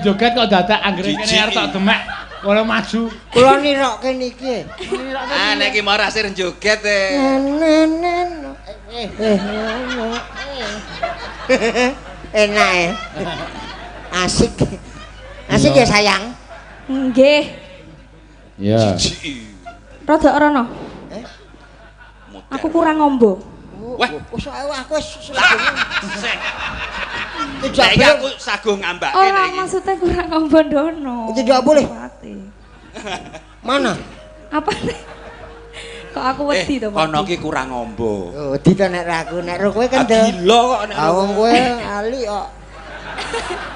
Joget kok dadak anggere kene arep tok demek kono maju. Kula nirokke niki. Ah nek iki mau ra sir joget e. Enak e. Asik. Asik ya sayang. Nggih. Ya. Rada rono. Aku kurang ngombo. Wah, wis aku wis tidak boleh aku saguh ngambake nek iki. Ora maksudnya kurang ngombo-ndono. Tidak boleh. Mana? Apa? Kok aku wedi to, Pak? Kono ki kurang ngombo. Oh, wedi to nek aku, nek kowe kendel. Gila kok nek wong kowe ali kok.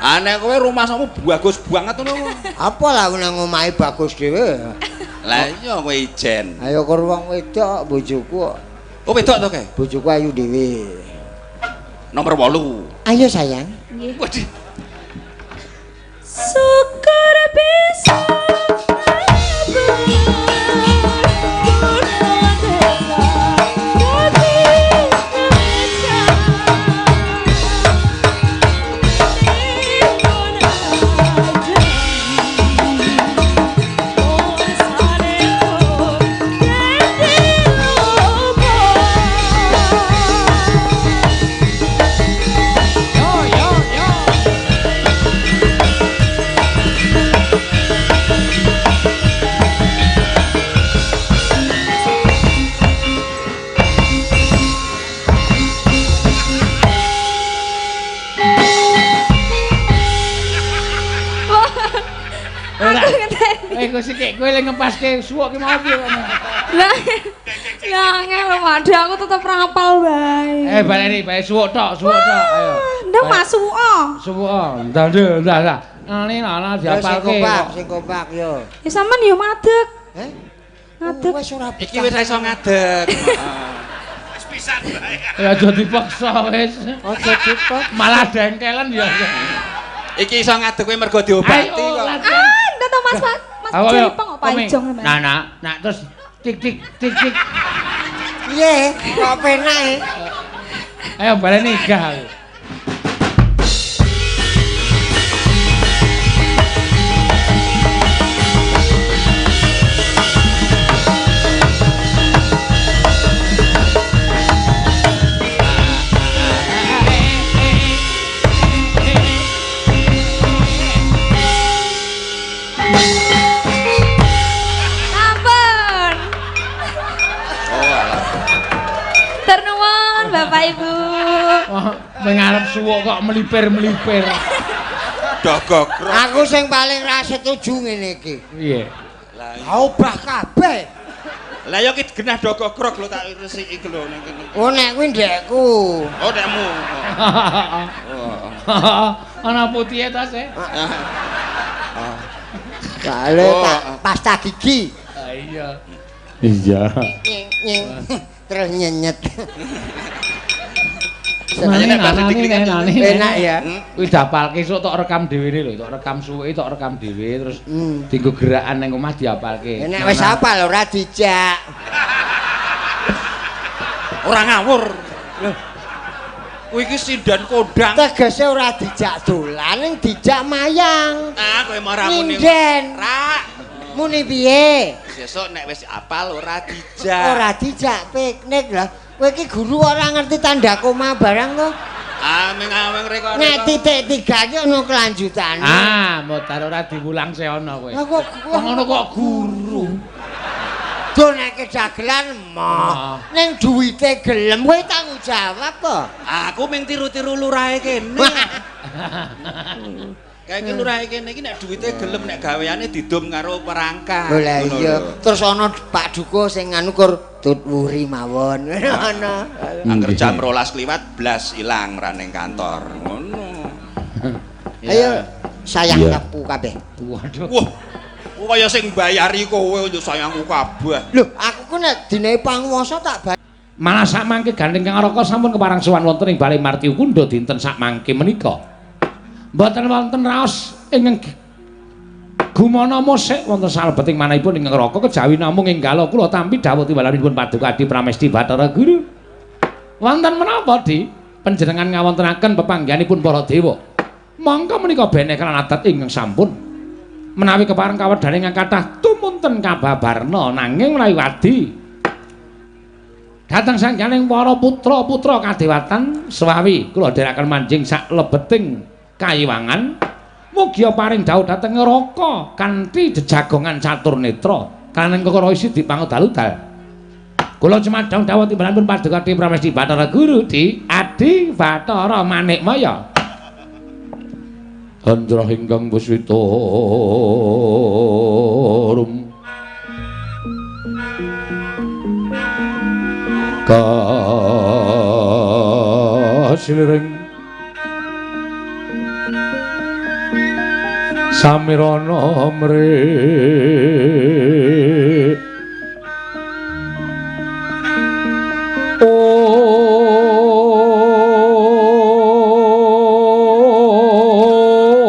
Ah nek kowe rumahmu bagus banget ngono. Apa lah nang omahe bagus dhewe. Lah iya kowe ijen. Ayo karo wong wedok bojoku kok. Oh wedok to kae? Bojoku ayu dhewe. Nomor 8. Ayo sayang. Nggih. Waduh. Syukur bisa Iku sik kowe le ngepaske suwuk ki mau piye kok. Lah. Lah angel lho Pak, aku tetep rapal wae. Baleni bae suwuk tok, ayo. Ndang Mas suwuk. Suwuk. Ndak ndak ndak. Ngene ana diapalke. Sing kompak yo. Ya sampean yo madeg. Heh? Ngadeg. Wis ora iki wis iso ngadeg. Wis pisan wae. Ya aja dipaksa wis. Aja dipaksa. Malah dengkelen ya. Iki iso ngadeg kowe mergo diobati kok. Ah, ndak to Mas Pak. Mas Jelipeng kok, Pak. Paijong. Nah, nah, nah terus tik tik tik tik. Piye? Kok penak e? Ayo baleni gah. Sampun. Oh alah. Ternuwun Bapak Ibu. Wah, mengarep suwuk kok melipir-melipir. Dogogrok. Aku sing paling ra setuju ngene iki. Piye? Lah Obah kabeh. lah ya ki genah dogogrok lho tak resiki iki lho nang kene. Oh nek kuwi ndekku. Oh nekmu. Oh. Ana putihe ta, Se? Kale Oh. tak pasta gigi. Ah, iya. Iya. Nyeng nyeng terus nyenyet. Ayo nek bahasa diklik kan Enak ya. Kuwi dapalke esuk tok rekam dhewe lho, tok rekam suweke tok rekam dhewe terus dienggo gerakan nang omah diapalke. Nek wis hafal ora dijak. Ora ngawur. Kuwi iki sinden kondang. Tegese ora dijak dolan ning dijak mayang. Ah kowe marah muni. Nyinden. Ra. Muni piye? Sesuk nek wis apal ora dijak. Ora dijak piknik lah. Kowe iki guru ora ngerti tanda koma barang to? Ah meng-aweng reko. Nek titik tiga iki ana kelanjutane. Ah, modar ora diwulang se ana kowe. Lah kok Wong ngono kok guru. Do nek kedagelan moh. Ning duwite gelem kowe tanggung jawab to. Aku ming tiru-tiru lurahe kene. Kayak iki lurahe kene iki nek duwite gelem nek gaweane didum karo perangkat. Lah Ngono iya, lho. terus ana Pak Duko sing nganu kur tut wuri mawon. Ana. Angger jam 12 kliwat blas ilang ra ning kantor. Ngono. Ayo sayang Iya. tepu kabeh. Waduh. Wah, kaya sing mbayari kowe yo sayangku kabeh. Lho, aku ku nek dine panguwasa tak bayar. Malah sakmangke gandeng Kang Raka sampun keparang sowan wonten ing Balai Marti Kundha dinten sakmangke menika. Mboten wonten raos ingkang gumana musik wonten salebeting manahipun ingkang Raka kejawi namung enggala kula tampi dawuh timbalanipun Paduka Adi Pramesti Bathara Guru. Wonten menapa, Di? Panjenengan ngawontenaken pepanggihanipun para dewa. Mongko menika beneh kelan adat ingkang sampun menawi kepareng kawedhane ingkang kathah tumunten kababarna nanging menawi wadi dhateng sangganing para putra-putra kadewatan sewawi kula dherekaken manjing sak lebeting kayiwangan mugia paring dawuh dhateng neraka kanthi jejagongan catur netra kalaning kekara isi dipangudal-udal. Kula cumadhong dawuh timbalanipun Paduka Adi Pramesti Bathara Guru Di Adi Bathara Manikmaya. Andra ingkang puswita rum kasiliring samirana mri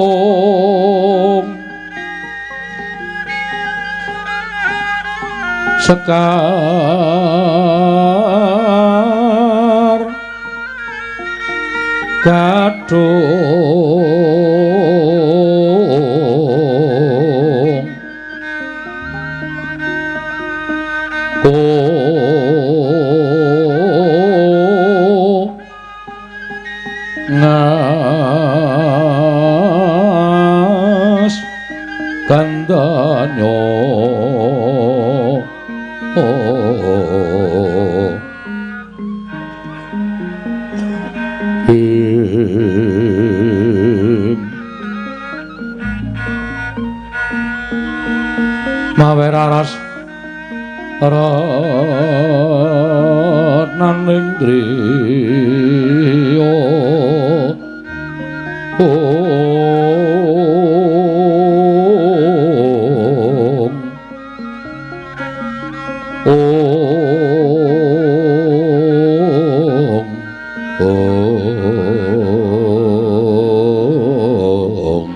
Om Sekar Gadung Ko Ngas Kandanyo Ing Mawe raras ratnaning driya Om Om Om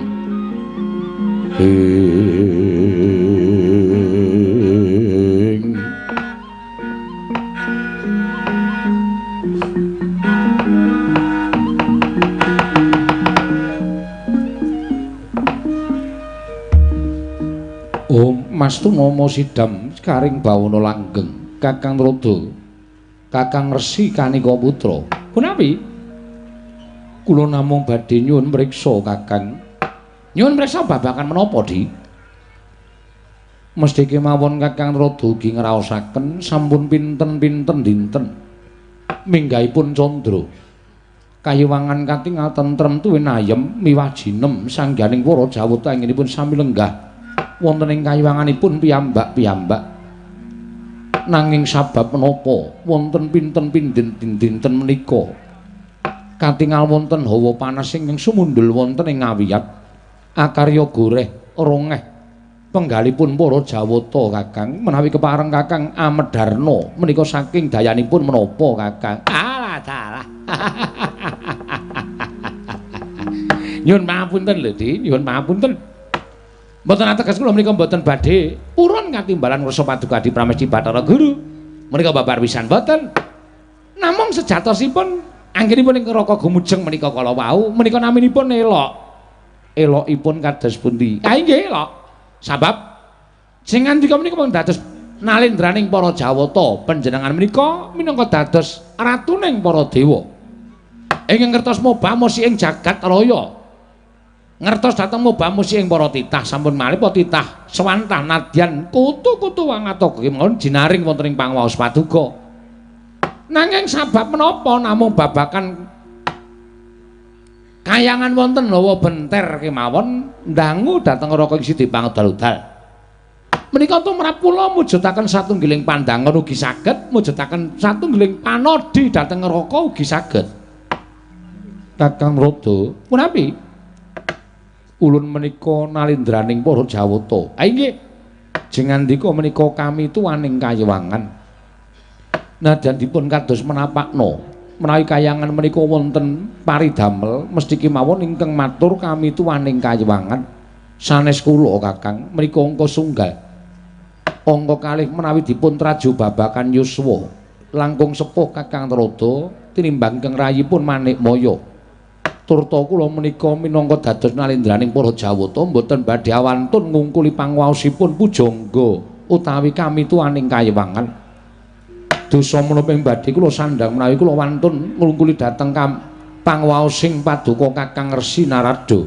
Ing. Om Mastu nama sidam karing bawana langgeng Kakang Rodo Kakang Resi Kanika Putra. Punapi? Kula namung badhe nyuwun mriksa Kakang. Nyuwun mriksa babagan menapa, Di? Mesthi kemawon Kakang Rodo ugi ngraosaken sampun pinten-pinten dinten minggahipun candra. Kayiwangan katingal tentrem tuwin ayem miwah jinem sangganing para jawata anggenipun sami lenggah wonten ing kayiwanganipun piyambak-piyambak. Nanging sabab menapa wonten pinten-pinten dinten menika katingal wonten hawa panas ingkang sumundul wonten ing ngawiyat akarya goreh rongeh penggalipun para jawata Kakang. Menawi kepareng Kakang Amedarna menika saking dayanipun menapa Kakang? Alah dalah. Nyuwun pangapunten lho, Di, nyuwun pangapunten. Mboten ateges kula menika mboten badhe purun katimbalan ngrasa paduka Adi Pramesti Bathara Guru. Menika babar pisan mboten. Namung sejatosipun anggenipun ing Raka Gumujeng menika kala wau menika naminipun elok. Elokipun kados pundi? Ah inggih elok. Sabab sing ngandika menika pun dados nalendraning para Jawata, panjenengan menika minangka dados ratuning para dewa. Ingkang ngertos mobamosi ing jagat raya. Ngertos dhateng mobamosi ing para titah sampun malih para titah swantah nadyan kutu-kutu wangatoga kemawon jinaring wonten ing pangwaos paduka. Nanging sabab menapa namung babakan kayangan wonten hawa benter kemawon ndangu dhateng Raka ing Sidi Pangudal-udal. Menika tumrap kula mujudaken satunggiling pandangan ugi saged mujudaken satunggiling panodi dhateng neraka ugi saged. Kakang Rodo, punapi? Ulun menika nalendraning para Jawata. Ha inggih. Jengandika menika kami tuwaning kayiwangan. Nadyan dipun kados menapakna menawi kayangan menika wonten paridamel mesthi kemawon ingkang matur kami tuwaning kayiwangan. Sanes kula Kakang menika angka sunggal. Angka kalih menawi dipun traju babakan yuswa langkung sepuh Kakang Rodo tinimbang ingkang rayipun Manikmaya. Turta kula menika minangka dados nalendraning para Jawata mboten badhe awantun ngungkuli pangwaosipun pujangga utawi kami tuwaning kayiwangan. Dosa menapa ing badhe kula sandhang menawi kula wantun nglungkuli dhateng pangwaosing paduka Kakang Resi Narada.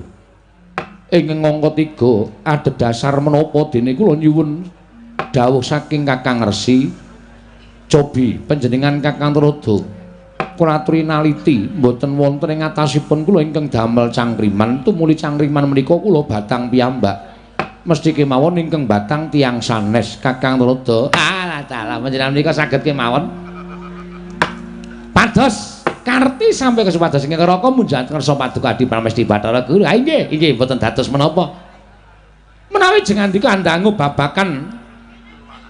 Ing angka 3 adhedhasar menapa dene kula nyuwun dawuh saking Kakang Resi. Cobi panjenengan Kakang Rodo kula aturi naliti mboten wonten ing atasipun kula ingkang damel cangkriman tumuli cangkriman menika kula batang piyambak. Mesthi kemawon ingkang batang tiyang sanes Kakang Rodo. Alah dalah panjenengan menika saged kemawon. Pados karti sampe kesupados ing neraka munjat ngersa paduka Adi Pramesti Bathara Guru. Ha inggih, inggih mboten dados menapa. Menawi jengandika andangu babakan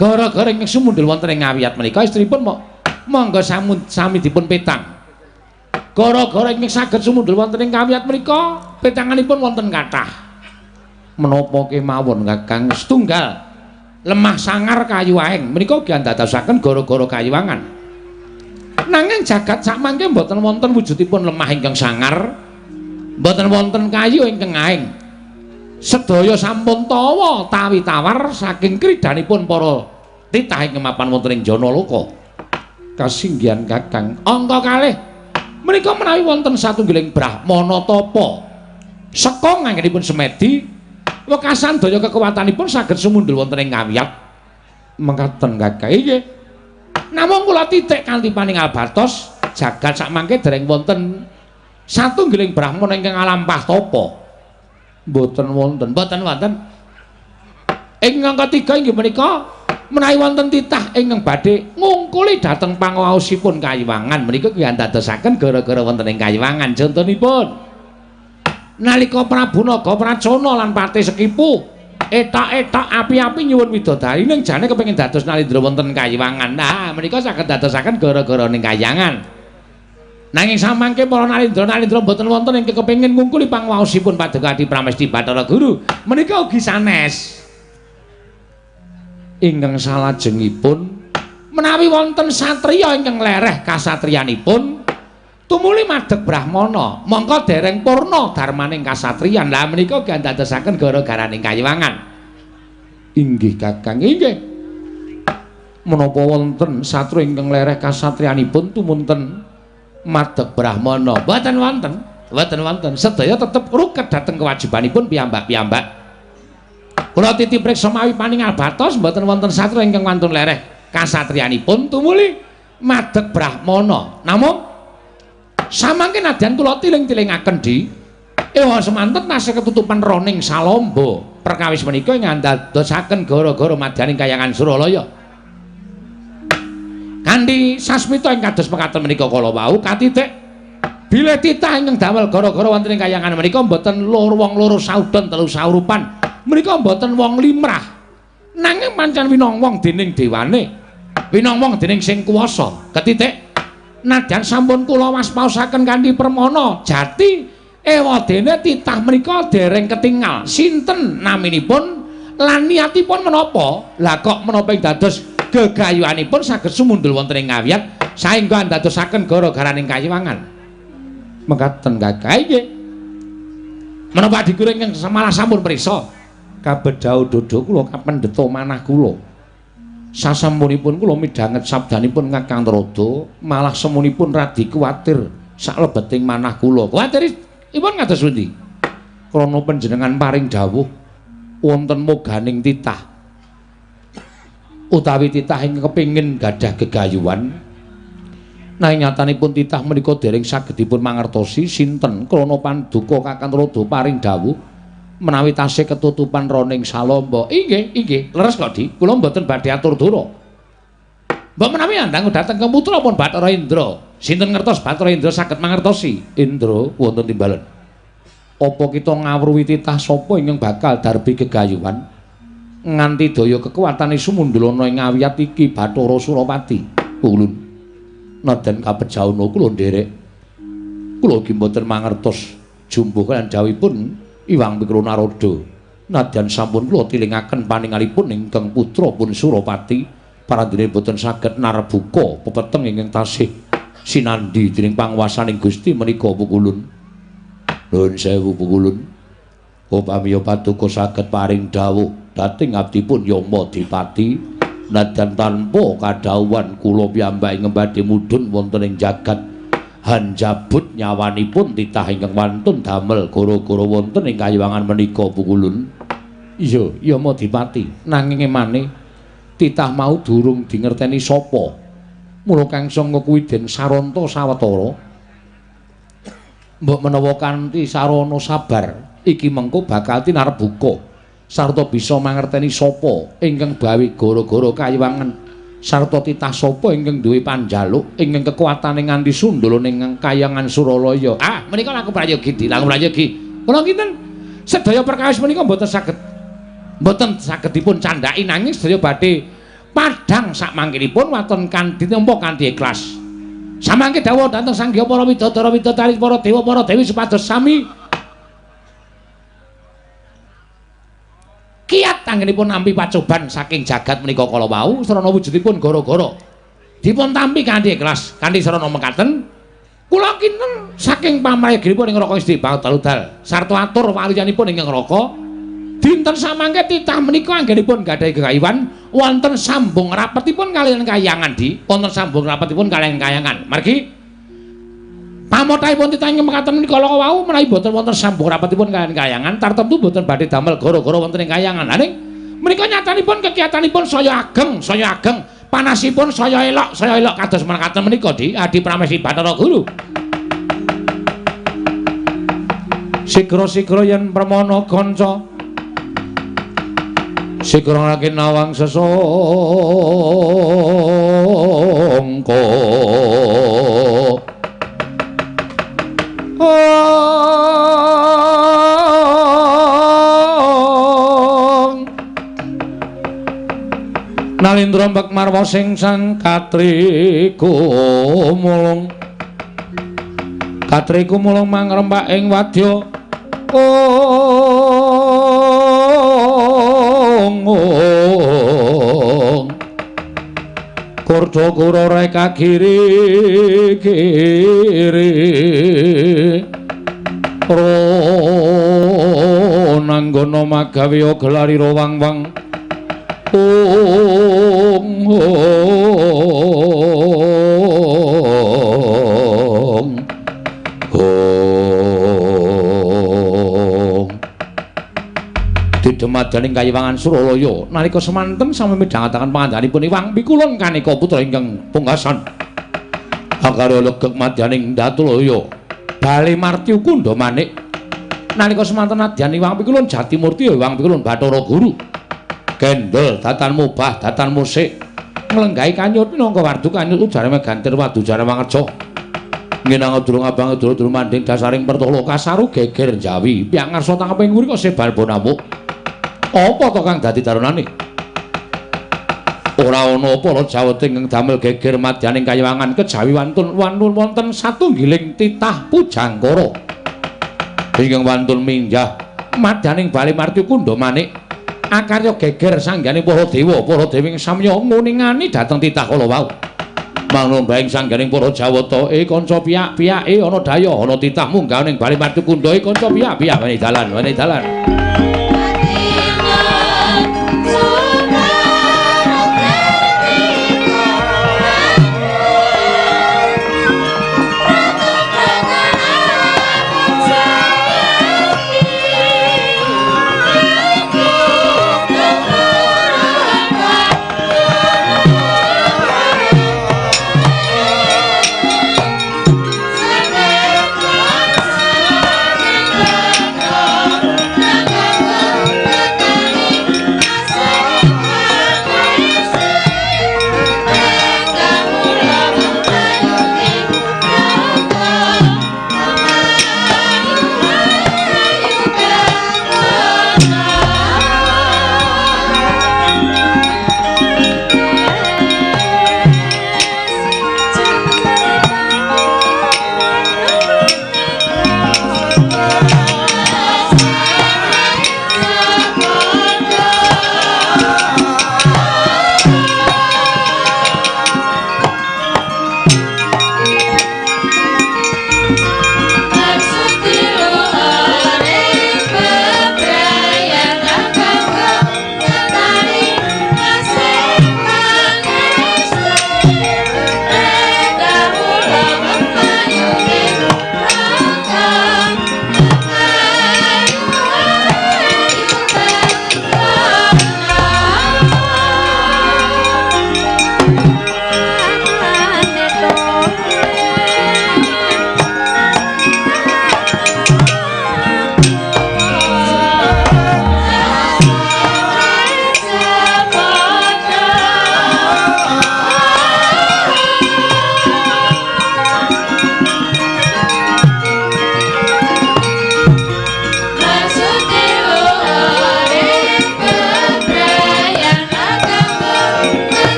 gara-gara ing sumundul wonten ing ngawiyat menika istripun monggo sami dipun petang. Gara-gara ing saged sumundul wonten ing kawiyat menika petanganipun wonten kathah. Menapa kemawon Kakang? Setunggal lemah sangar kayu aeng menika ugi andadosaken gara-gara kayiwangan. Nanging jagat sakmangke mboten wonten wujudipun lemah ingkang sangar, mboten wonten kayu ingkang aeng. Sedaya sampun tawa tawi tawar saking kridanipun para titah ingkang mapan wonten ing Janaloka. Kasinggihan Kakang. Angka kalih menika menawi wonten satunggiling brahmana tapa seka nganggenipun semedi wekasan daya kekuatanipun saged sumundul wonten ing ngawiyat. Mekaten Kakang. Inggih. Namung kula titik kanthi paningal batos jagat sakmangke dereng wonten satunggiling brahmana ingkang alampah tapa. Mboten wonten, mboten wonten. Ing angka 3 inggih menika menawi wonten titah ingkang badhe ngungkuli dhateng pangaosipun kayiwangan menika kuwi andadosaken gara-gara wonten ing kayiwangan. Contonipun nalika Prabu Naga Pracona lan Patih Sekipu etok-etok api-api nyuwun widodari ning jane kepengin dados nalendra wonten kayiwangan. Nah, menika saged dadosaken gara-gara ning kayangan. Nanging samangke para nalendra-nalendra mboten wonten ingkang kepengin ngungkuli pangwaosipun paduka Adi Pramesti Bathara Guru menika ugi sanes. Ingkang salajengipun menawi wonten satriya ingkang lereh kasatriyanipun tumuli madeg brahmana mongko dereng purna darmaning kasatriyan. Lah menika ugi andadosaken gara-garaning kayiwangan. Inggih Kakang, inggih. Menapa wonten satru ingkang lereh kasatriyanipun tumunten madeg brahmana? Mboten wonten, mboten wonten. Sedaya tetep ruket dhateng kewajibanipun piyambak-piyambak. Kula titip priksa mawi paningal batos mboten wonten satru ingkang wantun lereh kasatriyanipun tumuli madeg brahmana. Namung samangke nadyan kula tiling-tilingaken di ewa semanten tasih ketutupan roning salamba. Perkawis menika ngandadosaken gara-gara madyaning kayangan Suralaya. Kanthi sasmita ing kados mekaten menika kala wau katitik bilih titah ingkang damel gara-gara wonten ing kayangan menika mboten loro wong loro saudon telu saurupan. Menika mboten wong limrah. Nanging pancen winong wong dening dewane. Winong wong dening sing kuwasa. Ketitik nadyan sampun kula waspaosaken kanthi permana jati ewadene titah menika dereng ketingal sinten naminipun lan niatipun menapa. Lah kok menapa ing dados gegayuhanipun saged sumundul wonten ing ngawiyat saengga andadosaken gara-garaning kayiwangan. Mekaten Kakang nggih. Menapa adikura ingkang malah sampun prisa kabedhau dodo kula kapendheta manah kula. Sasampunipun kula midhanget sabdanipun Kakang Narada malah semunipun radi kuwatir saklebeting manah kula. Kuwatir ipun kados pundi? Krana panjenengan paring dawuh wonten moganing titah utawi titah ingkang kepengin gadah gegayuhan. Nanging nyatanipun titah menika dereng saged dipun mangertosi sinten krana panduka Kakang Narada paring dawuh menawi tasih ketutupan roning salamba. Inggih, inggih, leres kok Di. Kula mboten badhe atur dura. Mbok menawi andang dhateng keputra pun Bathara Indra. Sinten ngertos Bathara Indra saged mangertosi? Indra wonten timbalan. Apa kita ngawruhi titah sapa ingkang bakal darbi gegayuhan nganti daya kekuatane sumundul ana ing ngawiyat iki Bathara Surapati? Ulun nadyan kabejaana kula nderek. Kula ugi mboten mangertos jumbuh kaliyan dawuhipun Iwang Pikro Narada. Nadyan sampun kula tilingaken paningalipun ingkang putra pun Surapati parandene boten saged narbuka pepeteng ingkang tasih sinandhi dening panguwasaning Gusti menika pukulun. Nuwun sewu pukulun. Upami paduka saged paring dawuh dhateng abdipun Yama Dipati nadyan tanpa kadhawuhan kula piyambak ingkang badhe mudhun wonten ing jagat hanjabut nyawanipun titah ingkang wantun damel gara-gara wonten ing kayiwangan menika pukulun. Iya, Yama Dipati, nanging emane titah mau durung dingerteni sapa. Mula kang sanga kuwi den saranta sawetara. Mbok menawa kanthi sarana sabar iki mengko bakal tinarbuka sarta bisa mangerteni sapa ingkang gawe gara-gara kayiwangan sarta titah sapa ingkang duwe panjaluk ingkang kekuatane nganti sundul ning kayangan Suralaya. Ah, menika laku prayogi, Di, laku prayogi. Kula kinten sedaya perkawis menika mboten saged dipun candhaki nanging sedaya badhe padhang sakmangkinipun waton kanthi nampa kanthi ikhlas. Samangke dawuh dhateng Sang Hyang para widodara widodari para dewa para dewi supados sami kiat anggenipun nampi pacoban saking jagat menika kala wau sarana wujudipun gara-gara dipun tampi kanthi ikhlas kanthi sarana mekaten kula kinten saking pamrayaginipun ing neraka Gusti Bawudal sarta atur waluyanipun ing neraka dinten samangke titah menika anggenipun gadhahi gegayuhan wonten sambung rapetipun kaliyan kayangan Di, wonten sambung rapetipun kaliyan kayangan. Margi pamotahipun titah ing mekaten menika kala wau menawi boten wonten sambung rapetipun kaliyan kayangan tartemtu boten badhe damel gara-gara wonten ing kayangan. Nanging menika nyatanipun kekiyatanipun saya ageng, saya ageng, panasipun saya elok kados mekaten menika Di, Adi Pramesti Bathara Guru. Sigra-sigra yen permana kanca sigra lagi nawang sesongko Nalindra mbek marwa sing sang katriku mulung katriku mulung mangrembak ing wadya Kurdo kura reka kiri kiri Ronanggono magawe gelarira wang-wang Ong ong Didemadaning kayiwangan Suralaya nalika semanten sami midhangetaken pangandikanipun Iwang Pikulun kaneka putra ingkang pungkasan akarya legeg madyaning Datulaya Bale Martyukunda manik nalika semanten nadyan Iwang Pikulun Jatimurti Iwang Pikulun Bathara Guru kendel datan mubah datan musik nglenggahi kanyut minangka wardu kanyut ujare megantir wadu jare mangerja nginang durung abang durung manding dasaring pertolo kasaru geger Jawi piyang ngarsa tangkeping nguri kok sebal bonamuk apa to kang dadi darunane ora ana para jawata ingkang damel geger madyaning kayiwangan kejawi wantun wantun wonten satunggiling titah pujangkara ingkang wantun minjah madyaning Bale Martyukunda manik akarya geger sanggane para dewa, para dewi samya nguningani dhateng titah kala wau. Manungbaing sangganing para jawata, kanca piyak-piyake ana daya, ana titah munggah ning Bale Martyukunda, kanca piyak-piyak wene dalan, wene dalan.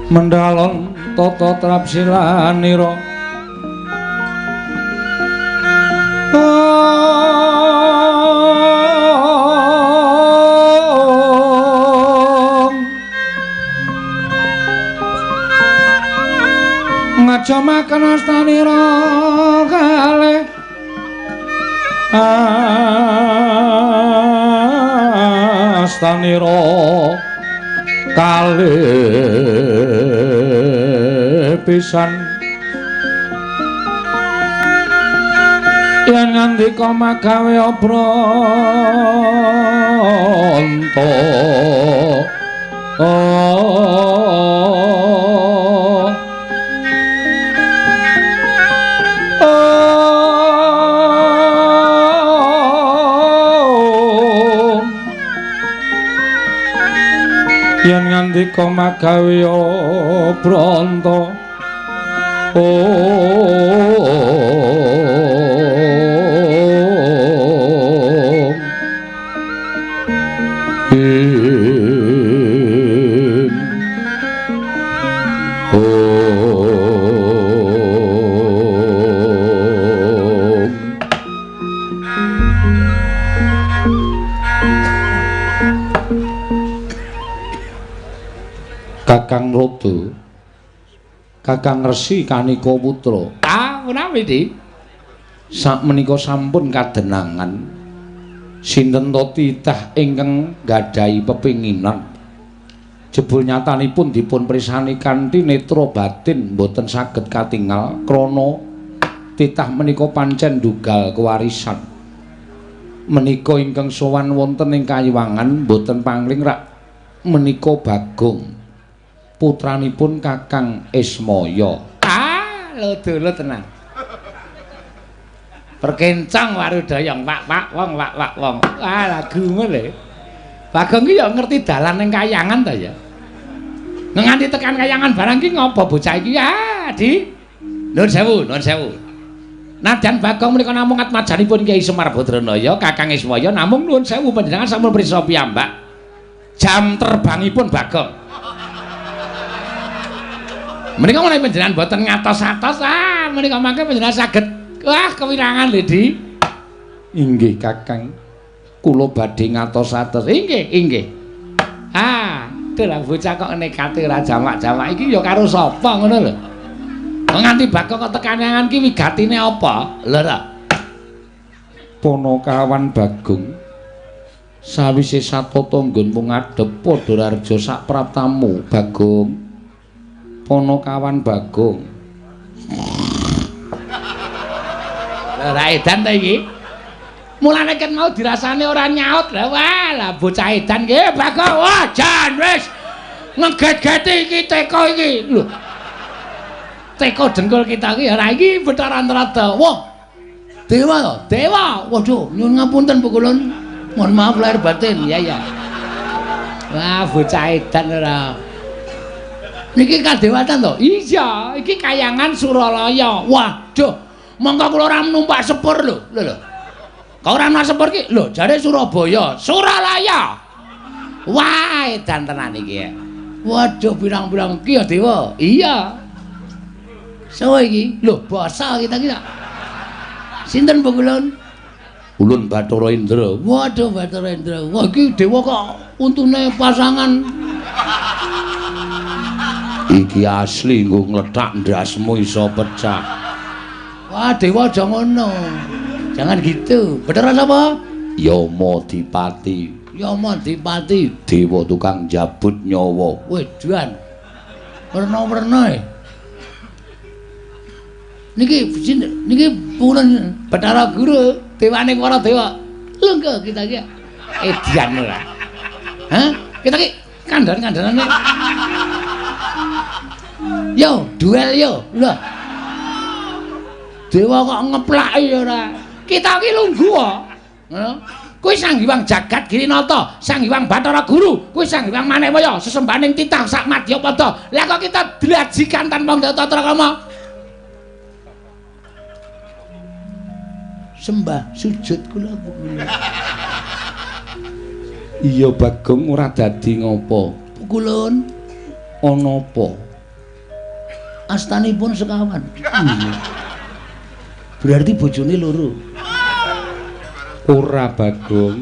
Mendalon tata trapsilanira ngajamaken astanira kalih astanira kalih pisan yen ngandika magawe obranta yen ngandika magawe obranta Om Im Om. Kakang Rodo, Kakang Resi Kanika Putra. Ah, menawi Dik. Sakmenika sampun kadenangan. Sinten to titah ingkang nggadahi pepinginan. Jebul nyatanipun dipun prisani kanthi netra batin boten saged katingal krana titah menika pancen ndugal kewarisan. Menika ingkang sowan wonten ing kayiwangan boten pangling rak menika Bagong, putranipun Kakang Ismaya. Ah, lho dulu tenan. Perkencang warudayang wak-wak wong wak-wak wong. Ah, lagu lho. Bagong ki ya ngerti dalan ning kayangan ta ya. Nganti tekan kayangan barang ki ngopo bocah iki? Ah, Di. Nuwun sewu, nuwun sewu. Nadyan Bagong menika namung atmajanipun Kyai Semar Badranaya, Kakang Ismaya, namung nuwun sewu panjenengan sampun prisa piyambak. Jam terbangipun Bagong. Menika menawi panjenengan boten ngatos-atos, ah menika mangke panjenengan saged wah kewirangan lho, Di. Inggih, Kakang. Kula badhe ngatos-atos. Inggih, inggih. Ah, dalah bocah kok nekate ora jamak-jamak iki ya karo sapa ngono lho. Nganti Bagong kok tekan kayangan ki wigatine apa? Lho ta. Ponokawan Bagong sawise satata nggonmu ngadhep padha rareja sak praptamu, Bagong. Ponokawan Bagong. Lha ra edan ta iki? Mulane ket mau dirasane ora nyaut. Lah wah, lah bocah edan ki Bagong. Wah, jan wis ngeget-geti iki teko iki. Lho. Teko dengkul kita iki ora iki Bathara Antarada. Wah. Dewa to? Dewa. Waduh, nyuwun ngapunten pukulun. Mohon maaf lahir batin. Ya ya. Wah, bocah edan ora. Niki kadewatan to? Iya, iki kayangan Suralaya. Waduh, mongko kula ora numpak sepur lho. Lho lho. Kok ora numpak sepur iki? Lho, jare Surabaya, Suralaya. Wah, edan tenan iki. Waduh, pirang-pirang iki ya dewa. Iya. Sawa iki? Lho, basa kita iki. Sinten pukulun? Ulun Bathara Indra. Waduh, Bathara Indra. Wah, iki dewa kok untune pasangan. Iki asli nggo nglethak ndasmu iso pecah. Wah, dewa aja ngono. Jangan gitu. Bathara sapa? Yama Dipati. Yama Dipati, dewa tukang jabut nyawa. Wedan. Werna-werna e. Niki niki purun Bathara Guru, dewane para dewa. Lho engko kita iki edian ora. Hah? Kita iki kandhan-kandhanane. Yo, duel yo. Lho. Dewa kok ngeplaki ora. Kita iki lungguh kok. Ngono. Kuwi Sang Hyang Jagat Girinata, Sang Hyang Bathara Guru, kuwi Sang Hyang Manekwaya, sesembahaning titah sak madyapada. Lah kok kita dlajikan tanpa tata krama? Sembah sujud kula. Iya Bagong ora dadi ngopo. Pukulun ana apa? Astanipun sekawan. Iya. Berarti bojone loro. Ora Bagong.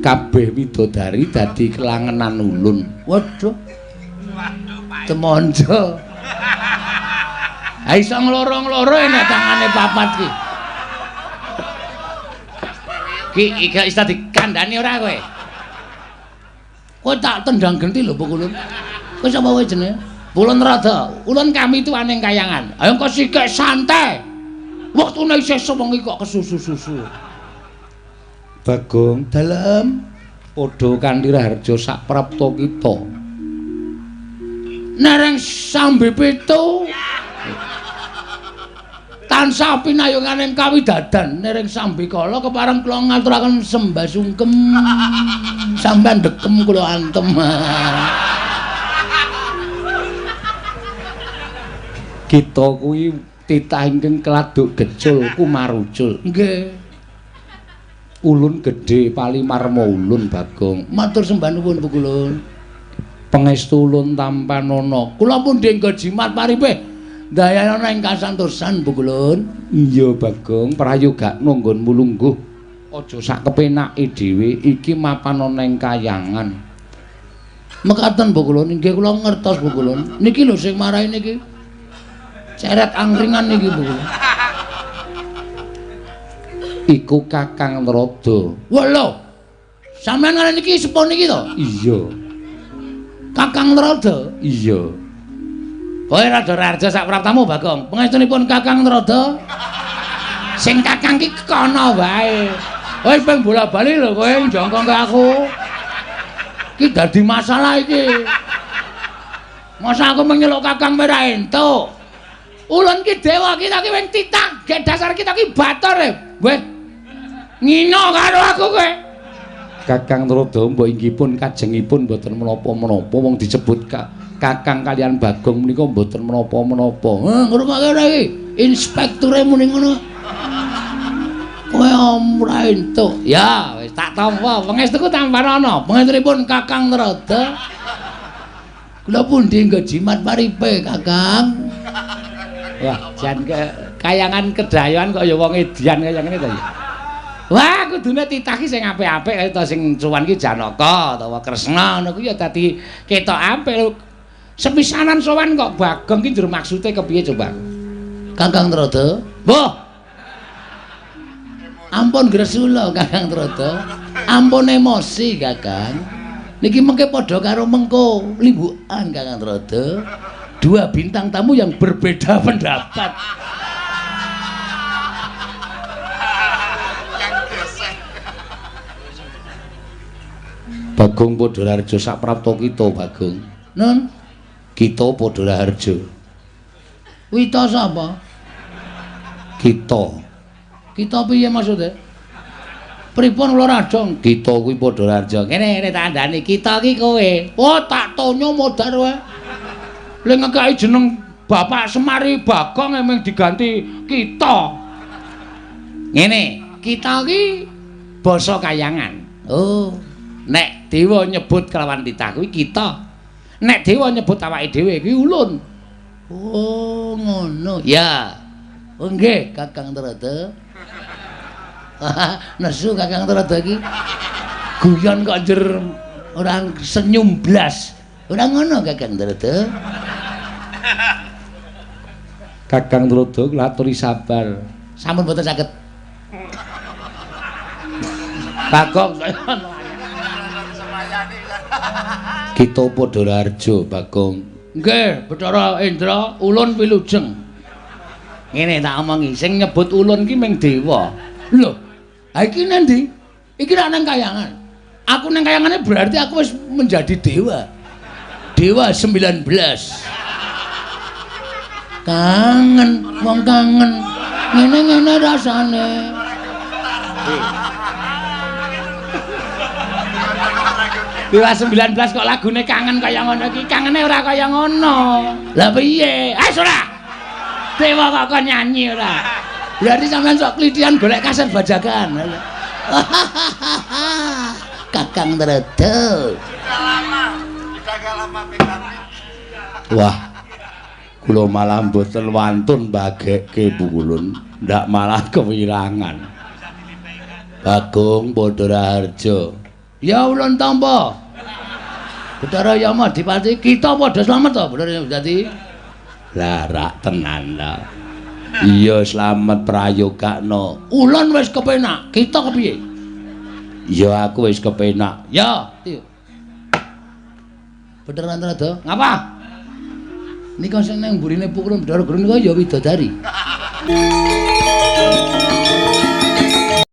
Kabeh widodari dadi kelangenan ulun. Waduh. Temonjo. Ha iso ngloro-ngloro enek tangane papat ki. Ki iki iso dikandhani ora kowe? Kowe tak tendang genti lho pukulun. Kowe sapa kowe jenenge? Ulun Rada. Ulun kami tuaning kayangan. Ayo kok sikik santai. Wektune isih sewengi kok kesusu-susu. Bagong dalem padha kanthi raharja sak prapta kita. Nereng sambe pitu. Tansah pinayunganing kawidadan nereng sambikala kepareng kula ngaturaken sembah sungkem. Sampeyan dekem kula antem. Kita kuwi titah ingkang keladuk gecul kumarucul. Nggih. Ulun gedhe palimarma ulun Bagong. Matur sembah nuwun Bu Kulun. Pangestu ulun tampanana. Kula pun nggo jimat paripih. Ndayana ing kasantosan Bu Kulun. Iya Bagong, prayogakno nggonmu lungguh. Aja sak kepenake dhewe, iki mapan ana ing kayangan. Mekaten Bu Kulun, nggih kula ngertos Bu Kulun. Niki lho sing marai niki. Ceret angkringan niki Bu Kulun. Iku Kakang Narada. Wah lho. Sampeyan ngene niki sepuh niki to? Iya. Kakang Narada? Iya. Kowe rada raja sak praptamu Bagong. Pangestunipun Kakang Narada. Sing kakang ki kono wae. Kowe ping bola-bali lho kowe njongkong ke aku. Ki dadi masalah iki. Masa aku menyeluk kakang merah entuk. Ulun ki dewa kita ki wing titah, gek dasar kita ki bator e. Weh. Ngino karo aku kowe. Kakang Narada mbok inggih pun kajengipun mboten menapa-menapa wong disebut Kakang kalian Bagong menika mboten menapa-menapa. Heh, ngrungokke ora iki? Inspekture muni ngono. Kowe ora entuk. Ya, wis tak tampa. Pangestuku tampanana. Pangestunipun Kakang Narada. Kula pundi nggo jimat paripe, Kakang? Wah, jan kayangan kedayoan kok ya wong edian kaya ngene to ya. Wah, kudune titah ki sing apik-apik kaya to sing cuwan ki Janaka utawa Kresna ngono kuwi ya dadi ketok apik. Sepisanan sowan kok Bagong ki njur maksude kepiye coba? Kakang Narada. Mbah. Ampun gresula Kakang Narada. Ampun emosi Kakang. Niki mengke padha karo mengko limbukan Kakang Narada. Dua bintang tamu yang berbeda pendapat. Bagong Padha Raharja sak prapta kita Bagong. Nun, kita Padha Raharja. Wita sapa? Kita. Kita piye maksude? Pripun kula rajong? Kita kuwi Padha Raharja. Kene kene tak kandhani, kita ki kowe. Oh, tak tonyo modar wae. Le ngekeki jeneng Bapak Semari Bagong emeng diganti kita. Ngene, kita ki basa kayangan. Oh, nek dewa nyebut kelawan titah kuwi kita. Nek dewa nyebut awake dhewe kuwi ulun. Oh, ngono. Ya. Oh nggih, Kakang Narada. Nesu Kakang Narada iki. Guyon kok njer ora senyum blas. Ora ngono Kakang Narada. Kakang Narada kula aturi sabar. Sampun mboten saged. Bagong kita Padha Raharja Bagong. Nggih, Bathara Indra, ulun wilujeng. Ngene tak omongi, sing nyebut ulun ki ming dewa. Lho, ha iki nang ndi? Iki rak nang kayangan. Aku nang kayangane berarti aku wis menjadi dewa. Dewa 19. Kangen, wong kangen. Ngene-ngene rasane. Dewa 19 kok lagune kangen kaya ngono iki, kangene ora kaya ngono. Lah piye? Ah ora. Dewa kok kon nyanyi ora. Berarti sampean sok klithian golek kaset bajakan. Kakang Narada. Wah. Kula malah mboten wantun bagekke Bu Kulun, ndak malah kewirangan. Bagong Padha Raharja. Ya ulun tampa. Bathara Yama Dipati, kita padha slamet to, Bathara Yama Dipati. Lah rak tenan ta. Iya slamet prayogakno. Ulun wis kepenak, kita kepiye? Ya aku wis kepenak. Ya, Bathara Narada, ngapa? Nika sing nang mburine pukulun Bathara Guru nika ya widodari.